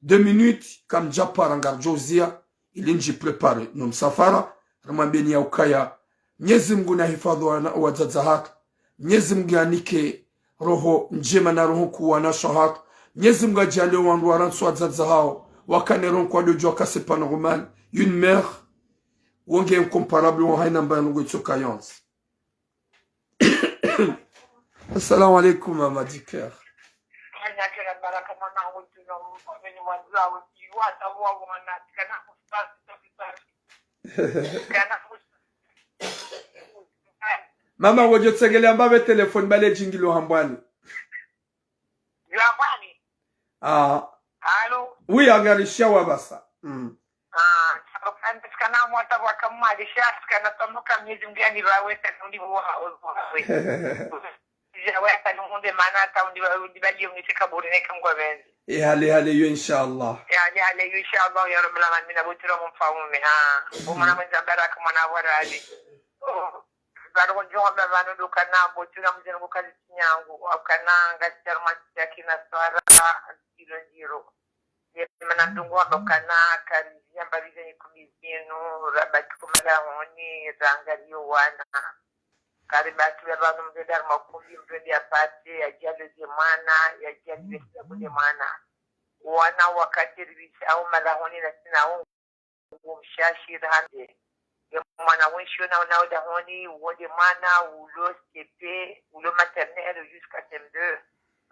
Deux minutes, kamdjapara ngaridjo uzia, ili ndji préparer no msafara, rimwambeni ya ukaya. Mnyezi Mngu nahifadhwi wana, wadzadze hatru. Mnyezi Mngu yanike roho ndjema na roho nkuu wanashe hatru. Mnyezi Mngu adjaanlie wandru waransi wadzadze hawo, wakane roho nkuu wadodjuwa kase pano rumani. Une mère, wonge incomparable, won haina mba ya nungu itsoka yonzi. Assalamu alaikum, Mama du cœur. Mama, ngodjo tsengelea mbapvi téléphone, bale djingilo hambwani. Hambwani. Ah. Allô? Oui, angarisha wapvasa. Mm. Ah, tsaka mtsikana mwata wakamwalisha, tsikana tomoka Mnyezi Mngu yanipvawe, tanundi wa, wa, wa, we. Jawe tanundi mana, taundi wa, undi bali yongi tsika buri ne kamgwa benzi. E hale hale yo, inshallah. E hale hale yo, inshallah, ya Rabbil alamin, abutira mfaume, ha. Umana mwenza baraka, mwana wa rali. Oh. Baro njo wa bavano dukana, butira mzenu kukazi tinyangu, wakana, ngasi armati ya kina swara, ziro ziro. Ye mana ndungu wamba ukana kari ziyamba bize ni kumbi zinu, rabaki kumala honi, rangaliyo wana. Kari baki ya pvanu mdru ende harumwa kumbi, mdru ende yapate, yadje yaleze mwana, yadje yaleze kunde mwana. Wana wakati ribisha au mala honi na sina ungu mshashi rahande. Ye mwana wenshi yona unao dahoni, uwonde mwana, ulo C P, ulo maternelle jusqu'à C M deux.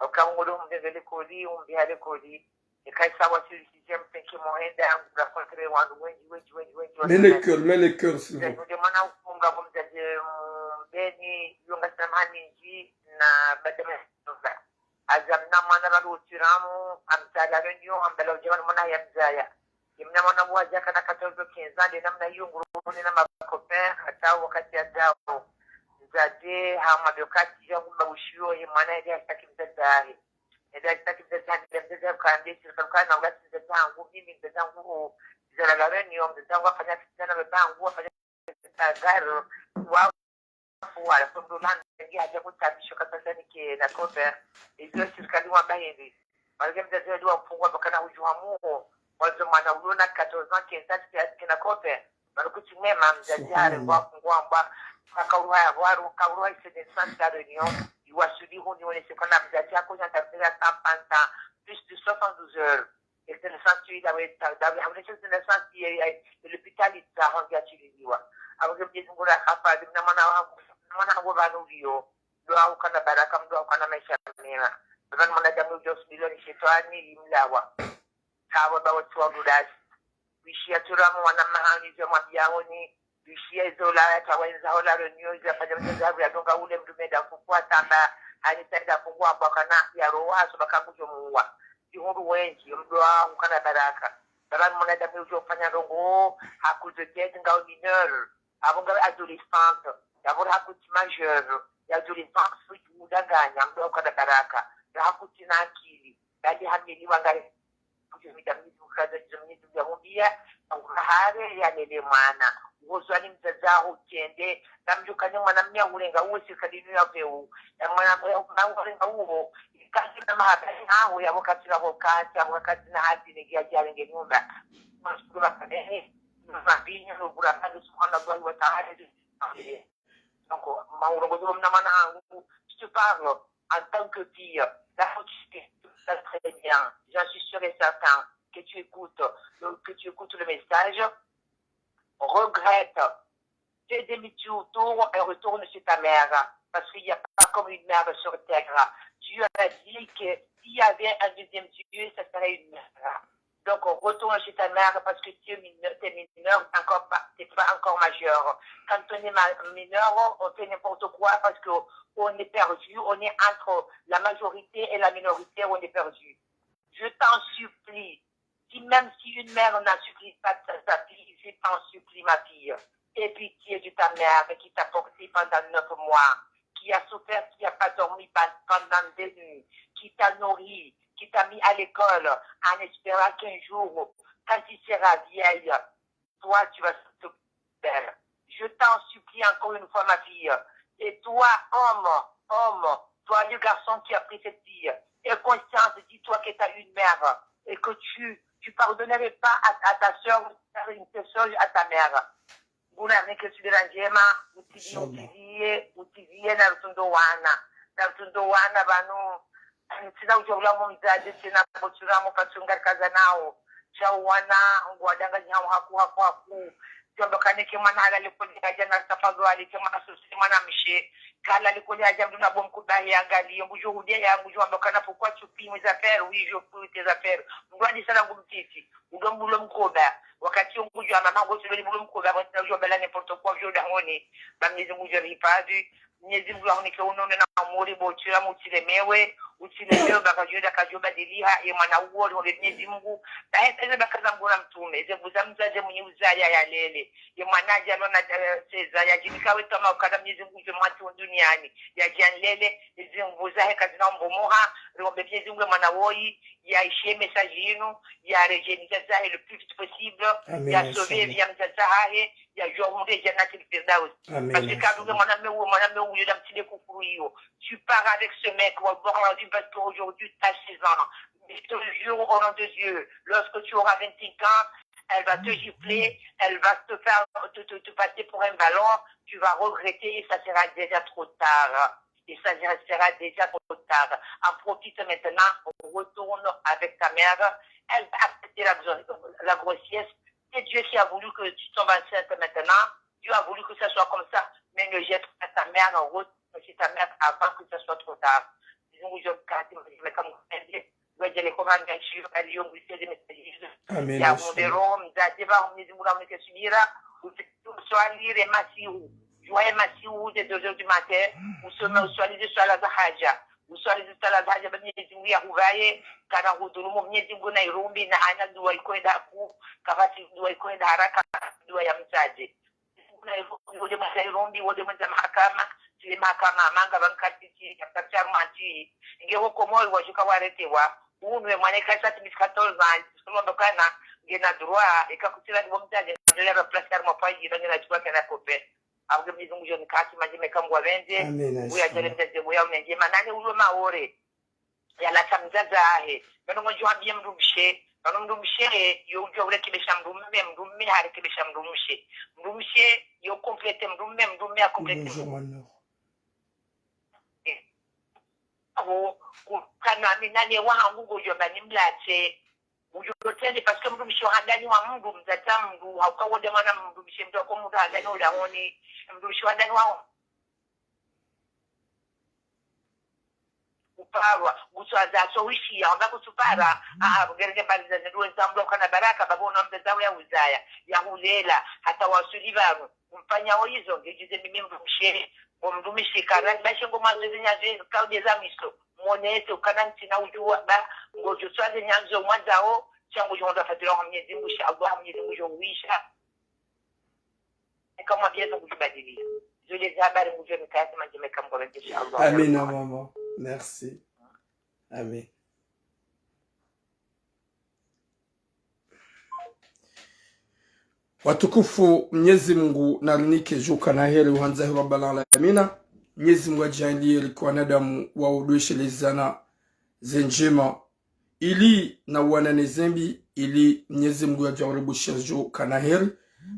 Oka ngolo umvengele koli, umbiha le koli. Eka isa wa sur le sixième, cinquième, ohenda, ngula contre wandru wenji, wenji, wenji, wenji, mais le cœur, mais le cœur, s'il vous plaît. Nde mwana ufunga kwa mzazi, mm, beni, yonga samani nji, na badama yonga. Aza mna mwana bado utiramu, amzala renyo, ambala ujema mwana ya mzaya. Ye mna mwana mwadja kana quatorze, quinze ans, nde namna iyo nguruni na ma copains, hata wakati yadjao. Mzadze, hama wakati yangu mba ushiyo, ye mwana yende yashtaki mzadze wahe. Yende yashtaki mzadze wahe, mzadze wahe, kande, sirikali kana, ula mzadze wangu, mimi mzadze wangu, mzala la renyo, mzadze wangu afanya fitina na baba wangu, afanya gari, wa, wala, kondo landa, ngi aja kutabisho katasani ke na kope, iyo sirikali wamba hindri. Malgré mzazi wadi wamfungwa bakana uju hamuho, wazo mwana ulo na quatorze ans, quinze ans, ke na kope, malukuti mema, mzazi hare, subhanallah, wafungwa mba, kaka uruwa ya waru, ka uruwa ise de san la réunion, iwasuli huni wone se kona mzazi hako, ya tabira cent vingt ans, plus de soixante-douze heures. Externe sansu dawe, dawe, hawe externe sansu ye, ye, ye lopitali za honzi ya chiliziwa. Awe ke Mnyezi Mngu na hafa, mna mwana wangu, mna mwana wangu pvanu uliyo. Dua ukana baraka, mdua ukana maisha mema. Pvanu mwanadamu ujo subilwa ni shetwani, imlawa. Kawa bawa tuwa dudasi. Wishiya turamu wana mahani, ze mwambiya honi, wishiya izo la ya tawa inza hola renyo, izo ya fanya mnyo zabu ya donga ule mdru menda kufwa tamba, hani taida kufwa kwa kana ya rowa, so baka kujo muwa. Zihundu wenji, mdua ukana baraka. Baba mwanadamu ujo fanya ndrongo, hakuzo tete ngao mineur, abo ngao adolescente, abo hakuti majeur, ya adolescente fuji udanganya, mdua ukana baraka. Ya hakuti na akili, bali hamili wangari. Kuti mida mnyidu kaza jizo mnyidu ya humbiya, na ukahare ya lele mwana. Uhozo ani mzaza ho tiende, na mdjukanye mwana mnya urenga uwe sirikali inu ya peu. Ya mwana mwe, na urenga uwo, ikasi na mahabari haho, ya wakati na wakati, ya wakati na hati ne gia gia renge nyumba. Masukuru wa kanehe, mabinyo, no kura kadu, subhanallahi wa ta'ala. Donc, ma urongozi wa mna mwana hangu, je te parle en tant que fille. La faute, tu sais très bien. J'en suis sûr et certain que tu écoutes, que tu écoutes le message. Regrette. Fais demi-tour, tour et retourne chez ta mère. Parce qu'il n'y a pas comme une mère sur terre. Dieu a dit que s'il y avait un deuxième Dieu, ça serait une mère. Donc, retourne chez ta mère parce que tu es mineur, t'es mineur, encore pas, t'es pas encore majeur. Quand on est ma-, mineur, on fait n'importe quoi parce que on est perdu, on est entre la majorité et la minorité, on est perdu. Je t'en supplie, si même si une mère n'en supplie pas sa, sa fille, je t'en supplie, ma fille, aie pitié de ta mère qui t'a porté pendant neuf mois, qui a souffert, qui n'a pas dormi pa-, pendant des nuits, qui t'a nourri, qui t'a mis à l'école en espérant qu'un jour, quand tu seras vieille, toi, tu vas te faire. Je t'en supplie encore une fois, ma fille. Et toi, homme, homme, toi, le garçon qui a pris cette fille, Aie conscience, dis-toi que t'as une mère et que tu, tu pardonnerais pas à, à ta sœur ou faire une telle chose à ta mère. Nguna rinike subira ndjema, utili, inshallah, utiliye, utiliye na rutundo wana. Na rutundo wana pvanu, tsina udjo ula mo mdzadze, tsina botsura mo patsunga kaza nao. Sha wana, ngwadanga nyao haku, haku, haku. Djwamba kana eka mwana halala likoli hadja na tafadhwali, eka mwana sosi mwana mshe. Kalala likoli hadja mndru na bo mkuba he angaliye, ngudjo hudia ya ngudjo amba kana pourquoi tu pilles mes affaires, oui, je fouille tes affaires. Mndru hadisa na ngumtiti. Udo mbulo mkoba. Wakati yo ngudjo amba ma ngotsi lo mbulo mkoba, wakati na udjo amba la n'importe quoi, udjo dahoni. Ba Mnyezi Mungu udjo rihifadhwi. Mnyezi Mungu yahunike unono na umuri bo utsira mu utsilemewe. Utsilemewe ba kadjo da kadjo badiliha. Ye mwana uwo rihombe Mnyezi Mungu. Ba hepveze ba kaza Mungu na mtrume. Ze mvu za mdzadze mwenye uzaya yalele. Ye mwana adja lona, eh, seza. Yadjinika we tama ukana Mnyezi Mungu udjo mwatsi wo duniani. Yadja nlele. Ze mvu zahe kazina umbomoha. Rihombe Mnyezi Mungu ye mwana woyi. Yaishiye message yinu, yaredjeyi mdzadze hahe le plus vite possible, amina, ya sauver, inshallah, vie ya mdzadze hahe, yadjuwa hundre Jannatil Firdaus. Amina, parce que, inshallah, kadunge mwanamme uwo, mwanamme uwo, yo damtile kufuru iyo. Tu pars avec ce mec, wallah, parce qu'aujourd'hui, t'as seize ans. Mais je te jure au nom de Dieu, lorsque tu auras vingt-cinq ans, elle va te gifler, elle va te faire, te, te, te passer pour un ballon, tu vas regretter et ça sera déjà trop tard. Et ça sera déjà trop tard. En profite maintenant, retourne avec ta mère. Elle va accepter la, gro- la grossesse. C'est Dieu qui a voulu que tu tombes enceinte maintenant. Dieu a voulu que ça soit comme ça. Mais ne jette pas ta mère, retourne chez ta mère avant que ça soit trop tard. Disons que je me casse, mais comme on dit, je vais dire comment bien sûr, elle y a oublié de me dire. Amina, ya inshallah. Mundero, mdzadze ba, Mnyezi Mungu amnike subira, uswali le masihu. Djuwa ye masihu ze deux heures du matin, usome, uswali ze swala za haja. Uswali ze swala za haja, ba Mnyezi Mungu yahupvaye, kana hudhulumu Mnyezi Mungu na irumbi, na hana dua ikoenda haku, kapvatsi dua ikoenda haraka, dua ya mdzadze. Wode mwenye irumbi, wode mwenye mahakama, tsile mahakama, manga bankati, tsi, kapvatsi arumantsi. Nge wo Komori wadjuka waretewa, unwe mwana ikasa tsi mis quatorze ans, solo mbakana, nge na droit, eka kutsila ni bo mdzadze, ndola ba place ya mapwaji, ba nge na djuwa kana kope. Abge Mnyezi Mungu udjo nikasi, madji meka Mungu apvendze, amina, uya djale, inshallah, mdzadze, uya unenge, manani ulo Maore. Yalatsa mdzadze hahe. Pvanu ngodjo ambie mndru mshe. Pvanu mndru mshe, yo udjo urekebesha mndru mme, mndru mme harekebesha mndru mshe. Mndru mshe, yo complète mndru mme, mndru mme hacompléter mndru mshe. Aho, ku- kana mi nane wahangu ngodjo amba nimlatse. Udjo tsende, parce que mndru mshe handani wa mndru, mdzadze mndru, hauka wode mwana mndru mshe, mndru ako mndru handani udahoni. Mndru mshe handani wa uparwa, kutswaza so wishiya, wamba kutsupara, aa, ngerenge mbali za zindu wenzambwa ukana baraka, babo na mdzadze wawe ya uzaya, ya hulela, hata wasuli pvanu, umfanya oyizo, ngejuze mimi mndru mshe, ngo mndru mshe, karani, bashe ngo mwandzo zinyazo, kaude za miso, monese, ukana ntsina udjuwa, ba, ngodjo tswaze nyandzo, mwadzao, sha ngodjo honda fadhila wa Mnyezi Mungu, insha Allah, Mnyezi Mungu udjo uwisha. Eka mwambiya zo ngudjo badiliya. Zo le ze habari ngudjo nikaya sema ndjema eka Mungu apvendze, insha Allah. Amina, maman. Merci. Amin. Watukufu, Mnyezi Mungu narinike djuka na heri, uhandzahi Rabbal Alamina. Mnyezi Mungu adjaanliye rike wanadamu wa udweshelezana ze ndjema ili na uwanane ze mbi, ili Mnyezi Mungu yadja uribushiya djuka na heri.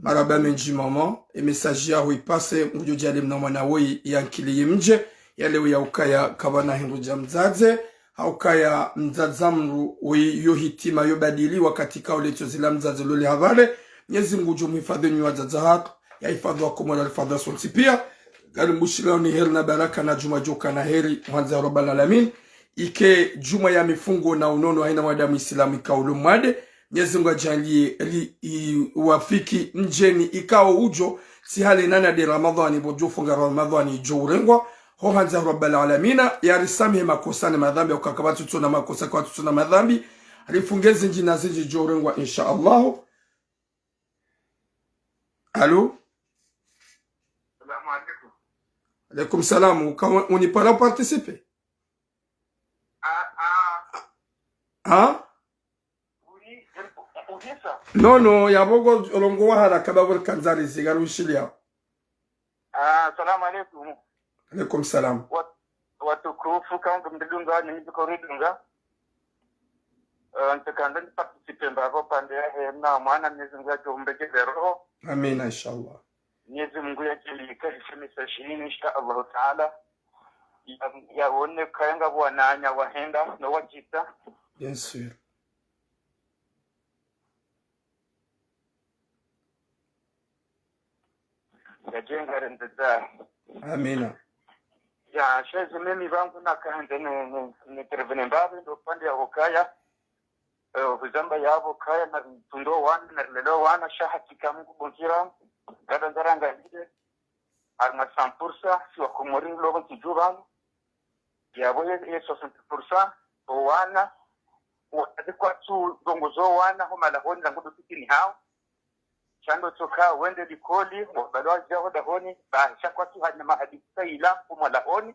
Marahaba mendji mama, e message yaho ipase, ngudjo djali mna mwana woyi yankili yimdje, ya leo ya ukaya kapvana hindru dja mdzadze, ha ukaya mdzadze mndru woyi yo hitima yo badili wakati kaule tso zila mdzadze lole hapvale. Mnyezi Mungu ngudjo muhifadhwi nyi wadzadze hatru, ya hifadhwi wa Komori, ya hifadhwi wa sontsi piya. Ngarimbushiliyao ni heri na baraka na djumwa djuka na heri, uhandzahi Rabbal Alamin. Ike djumwa ya mifungo na unono hayina mwanadamu Isilamu ikao ulo mwade. Mnyezi Mungu adjaanliye ri, i, wafiki ndjeni ikao udjo, tsi hale nana de Ramadhani, bo djo funga Ramadhani idjo urengwa. Ho handzahi Rabbal Alamina, yarisamihi makosa ne madhambi, ya ukaya kapvatsi tso na makosa, kapvatsi tso na madhambi. Rifunge zindji na zindji idjo urengwa, insha Allah. Allô ? Salam alaikum. Alaikum salam. Uka-, unipara participer ? Ah, ah. Hein ? Oui, oui, ça. Non, non, ya bogo olongo wa haraka ba bol kanzari zigarushiliya. Ah, salam alaikum. Alaikum salam. Wa-, watukufu, kama mridunga, ni mdru ko ridunga. Eh, ntsokandza ni participe mbapvo pvandze yahe mna mwana, Mwenyezi Mungu yadjo mrekedze roho. Amina, inshallah. Mwenyezi Mungu yadjaanlie karishe message yinu, insha Allahu Taala. Ya, yaone kaya ngapvo wananya wahenda, no wadjita. Bien sûr. Yadje ngarendedza. Amina. Ya, sha ezi mimi pvangu nakandza ni, ni, ni intervenir mbapvi ndo upvande ya ukaya. Eh, huzamba yapvo kaya na tundu wana, na rilelea wana, sha hakika Mungu bundjira. Kada ndzaranga lile. Harimwa cent pour cent, si wakomori lopvo ntsi dju pvanu. Yapvo ye, ye soixante pour cent, owana, wakazi kwatsu ndrongo zo wana, ho malahoni, rangu ndo tsikini hawo. Sha ndo tsoka, wende likoli, wabali wadja ho dahoni, ba, sha kwatsu hanya mahadisi sa ila, ho malahoni.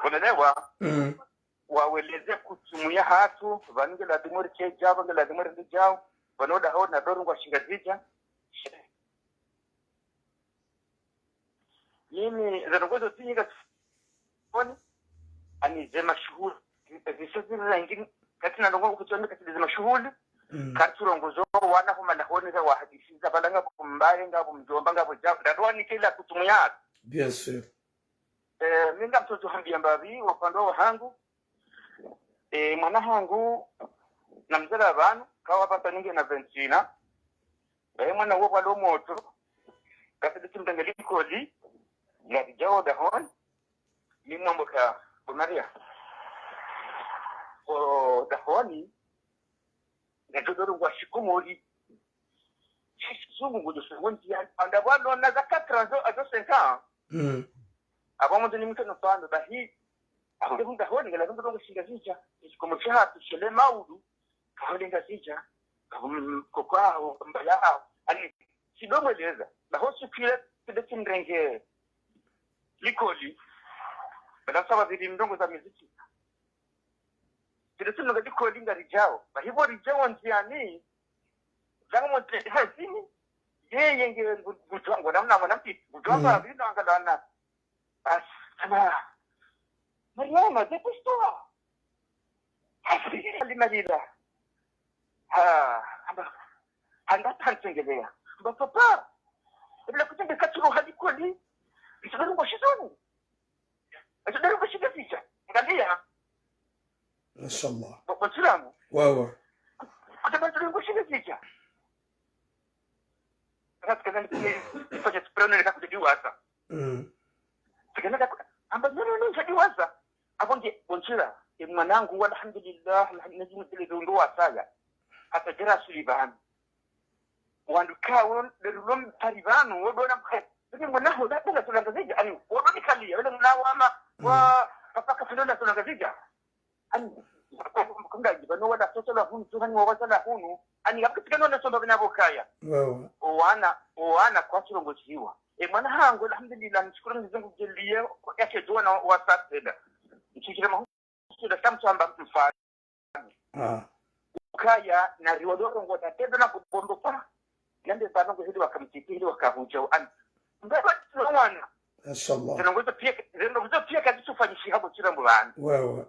Unaelewa? Mm. Waweleze kutsumu yahatru, pvanu nge lazimu rike djao, nge lazimu rende djao, pvanu dahoni, na doru ngwa shingazidja. Mimi, ze ndrongo zo tsi nyinga tsifoni, ani ze mashuhuli. Zisa ziri rangi, kati na ndrongo kutsoni kati ze mashuhuli. Mm. Kati ndrongo zo wana ho malahoni za wahadisi, za pvala ngapvo mbaye, ngapvo mdjomba, ngapvo djao. Ndadwa ni kila kutsumu ya. Bien sûr. Eh, mi ngamtsodjo hambia mbapvi, upvande wahangu. Eh, mwana hangu, namzala pvanu, kawa pvasa ninge na vingt et un. Baye mwana wo pvalo motro, kasidi tsimrenge likoli, ngaridjao dahoni, ni mwambo ka, bo Maria. O dahoni, ngadjo doru ngwa shikomori. Shizungu ngudjo songo ndziani. Anda pvalo na za quatre ans, azo cinq ans. Mm. Apvo mdru ni mke no pvanu, bahi. Apvo nge mdahoni, ngela mdru ngo shingazidja. Shikomori shahatru, shele maudu. Kahole ngazidja. Kahum, kokwa, ho, mbaya, ho. Ani, sido mweleza. Na ho sukile, side tsimrenge likoli. Bala saba zili ndrongo za miziki. Side tsimrenge likoli ngaridjao. Bahi pvo ridjao ndziani. Zangu mwote hazini. Yeye nge ngu-, ngudjwangu, namna mwana mtiti. Ngudjwangu. Mm. Abino angalana. As-, ana. Mariama, dépêche-toi. Asiri limalila. Ha, amba. Handa tantsengelea. Amba papa. Ebla kutembe katuro hadi koli. Ntsudaru ngo shizoni. Ntsudaru ngo shingazidja. Angalia. Mashallah. Bo, bo Tsilamu. Wawa. Kutembe ntsudaru ngo shingazidja. Sasa tsikana ni, nifanye tupirane ni kakudjadiwaza. Mm. Tsikana kaku-, amba, no, no, no, ntsudawaza. Apvo nge, bo Ntsila, e mwanangu, alhamdulillah, alhamdulillah, ndo wasaya. Hata djera suli pvanu. Wandru kawo, lerulo mpari pvanu, wodona mkhe. Nge mwana ho, la, la, la, la, ani, wodoni kaliya, wele mwana wama, wa, mm, papa kafindo la, la, la, ani, kanga jiba, no wala soso la hunu, tu hani wa wasa la hunu, ani, kapika tsikana na somba bina bokaya. Wawa. Owana, owana kwatsu rongoziwa. E mwana hangu, alhamdulillah, nishukuru Mwenyezi Mungu djeliye, yake dua na wasatenda. Nishukuru Sida samsamba mfano. Ah. Ukaya na riwado rongoza tendo na kubombo pa. Nande pvanu ngo hidi wakamtiti, hidi wakahudja ani. Mbaba tino wana. Mashallah. Zeno ngozo pia, zeno ngozo pia kazi tufanyishiha bo Tsilamu pvanu. Wawa.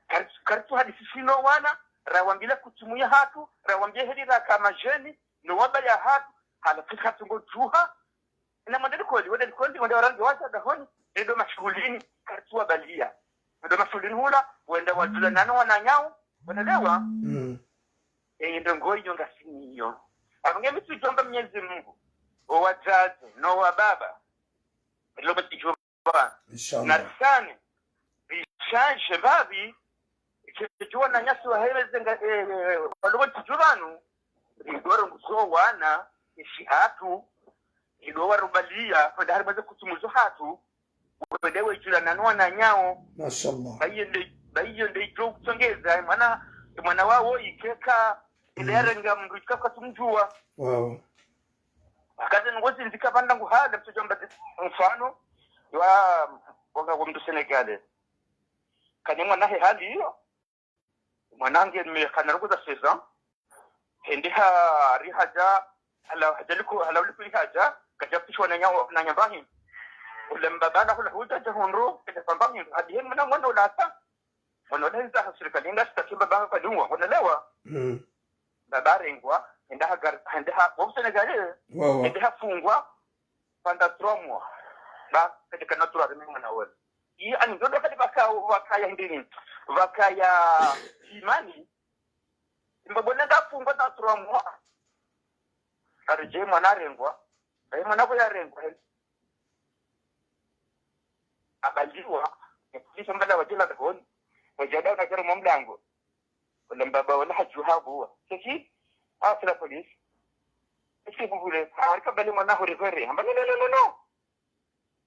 Kari-, karitsu hadisi sino wana, rawambia kutsumu yahatru, rawambia heli raka madjeni, no wabaya hatru, hala tsi hatru ngodjuha, na mwende likoli, wende likoli, wende warange waza dahoni, nendo mashuhulini, karitsu wabaliya. Nendo mashuhulini hula, wende wadjula nano wananyawo, wende lewa. Mm. Eyi ndrongo iyo ngasiniyo. Apvo nge mi tsudjomba Mwenyezi Mungu, o wadzadze, no wababa, lobo tsidjomba. Inshallah. Narisane, rishanshe mbapvi, tsidjuwa na nyasi wahemeze nga, eh, eh, walobo tsidjuwa pvanu, ridwaro nguzo wana, eshi hatru, ridwa warubaliya, kwenda harimwa ze kutsumu zo hatru, kwenda wedjula nano wananyawo. Mashallah. Bayi yo nde, bayi yo nde idjo kutsongeza, mwana, mwana wawo ikeka, ile, mm, yarenga mndru ikaka tsumdjuwa. Wawa. Wakati ngozindzika pvanu ngu hale, mtsudjomba mfano, wa, wanga kwa mndru Sénégalais. Kani mwana he hali iyo. Mwana nge me kana rukuza seize ans. Hende ha, ri hadja, hala, hadja liku, hala uliku ri hadja, kadja pishwa na nyawo, na nyambahi. Ule mbaba na hula hudja dja hundru, kende pamba hindru. Hadi he mwana mwana ula hata. Mwana ula hindza ha sirikali, inga sitaki mbaba ha kwa dungwa, unelewa? Mm. Mbaba harengwa, hende ha gar-, hende ha, wa Senegal, Wa, wa. hende hafungwa, pendant trois mois. Ba, kende kana trois mois mwana wala. Yi, ani, ndo kati baka, wakaya hindini. Wakaya imani. Mbaba nende hafungwa pendant trois mois. Haridje mwana harengwa. Ayi mwana ko yarengwa. Habaliwa, ne polisi mbala wadjila dahoni, wadja dahoni wakara mwa mlango. Ule mbaba wala hadjuha buwa. Sisi, ah, c'est la police. Qu'est-ce que vous voulez? Ah, rika bali mwana hore hore. Hamba, non, non, non, non, non.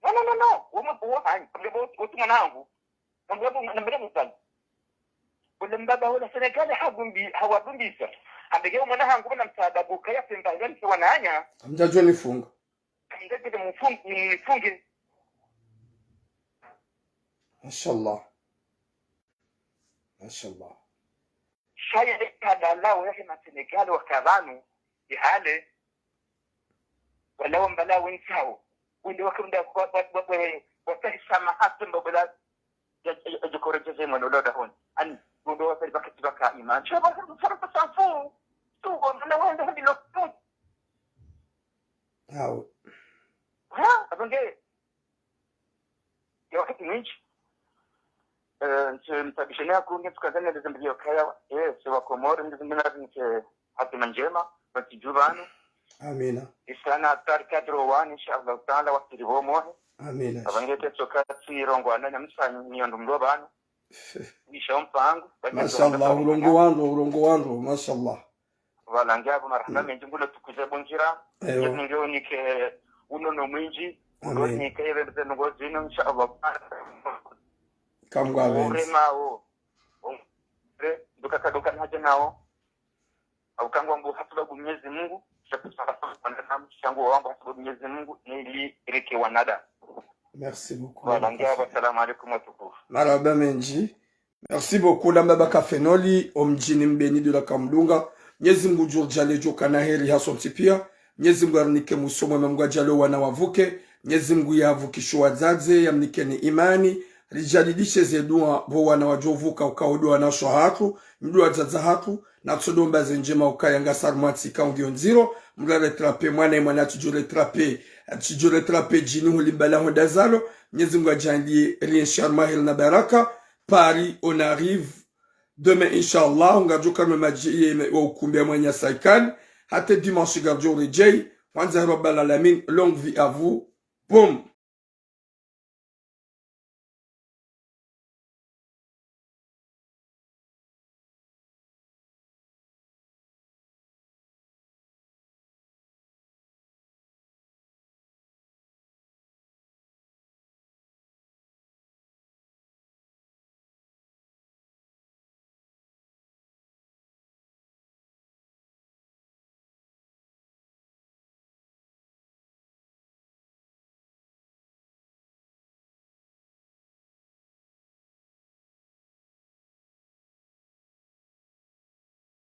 Non, non, non, non. Wo mu-, wo hanyi. Hamba, wo, wo tu mwana hangu. Hamba, wo, na mbele mzali. Ule mbaba wala Senegal hagumbi, hawagumbisa. Hamba, wo mwana hangu, wana msaada buka ya pemba, ya mse wananya. Hamdja djo nifunga. Mdjadjide mfung-, mfunge. Mashallah. Mashallah. Shaya le kada lao yahe ma Senegal waka pvanu, ihale. Wala wambala wentsao. Wende wakunda wa, wa, wa, wa, wasahisha mahasi mbabula. Ya, ya, ya, jikoro jeze mwana ula dahoni. Ani, wende wasali bakati baka imani. Shaba, shaba, shaba, shaba, shaba. Tu, wambala wende hadi lo. Awo. Ha? Apvo nge, ya wakati mwindji. Eh, ntsi mtabishene ya kunge tukazanya ndeze mbili yokaya. Eh, se wa Komori, ndeze mbili na ntsi hatima ndjema, watsidju pvanu. Amina. Isana atari kadro wani, insha Allah taala, wasiri pvo mohe. Amina. Apvo nge tetso katsi rongo ananya msanyi, niyo ndo mlo pvanu. Isha mpango, basi Mashallah, ndo urongo wandru, urongo wandru, mashallah. Pvala nge apvo marahaba mendji ngula tukuze bo ndzira. Ewa. Nge unike unono mwindji, Amin. Unike yebe mze nungo zinu, insha Allah. Kamgwa wenzi. Urema wo. Ure, duka kaduka na hadja nao. Au kangwa mbu hasibabu Mwenyezi Mungu, shangu wangu hasibabu Mwenyezi Mungu, nili rike wanadamu. Merci beaucoup. Pvala nge apvo, assalamu alaikum watukufu. Marahaba mendji. Merci beaucoup, la mbaba Kafenoli, omdjini Mbeni de la Kamdunga. Mwenyezi Mungu ngudjo ridjaanlie djo kana heri hasontsi pia. Mwenyezi Mungu yarinike mwiso mwema, Mungu yadjaanlie wana wavuke. Mwenyezi Mungu yavukishe wadzadze, yamnikeni imani. Ridjadidishe ze dua, pvo wana wadjovuka, ukao ndo wanashe wahatru, ndo wadzadze wahatru, na tsodomba ze ndjema ukaya ngasi harumwa ntsi ikao ngiyo ndziro, mdru yaretrape mwana, ye mwana atsidjo retrape, atsidjo retrape djini hulimbala honda zalo. Mwenyezi Mungu yadjaanlie rienshi harumwa heri na baraka. Paris, on arrive. Demain, Inch'Allah, ngaridjo kana madji ye me-, wa ukumbi ya mwenye saikali. Hata dimanche, ngaridjo redjei. Wanza Rabbal Alamin, longue vie à vous. Boum.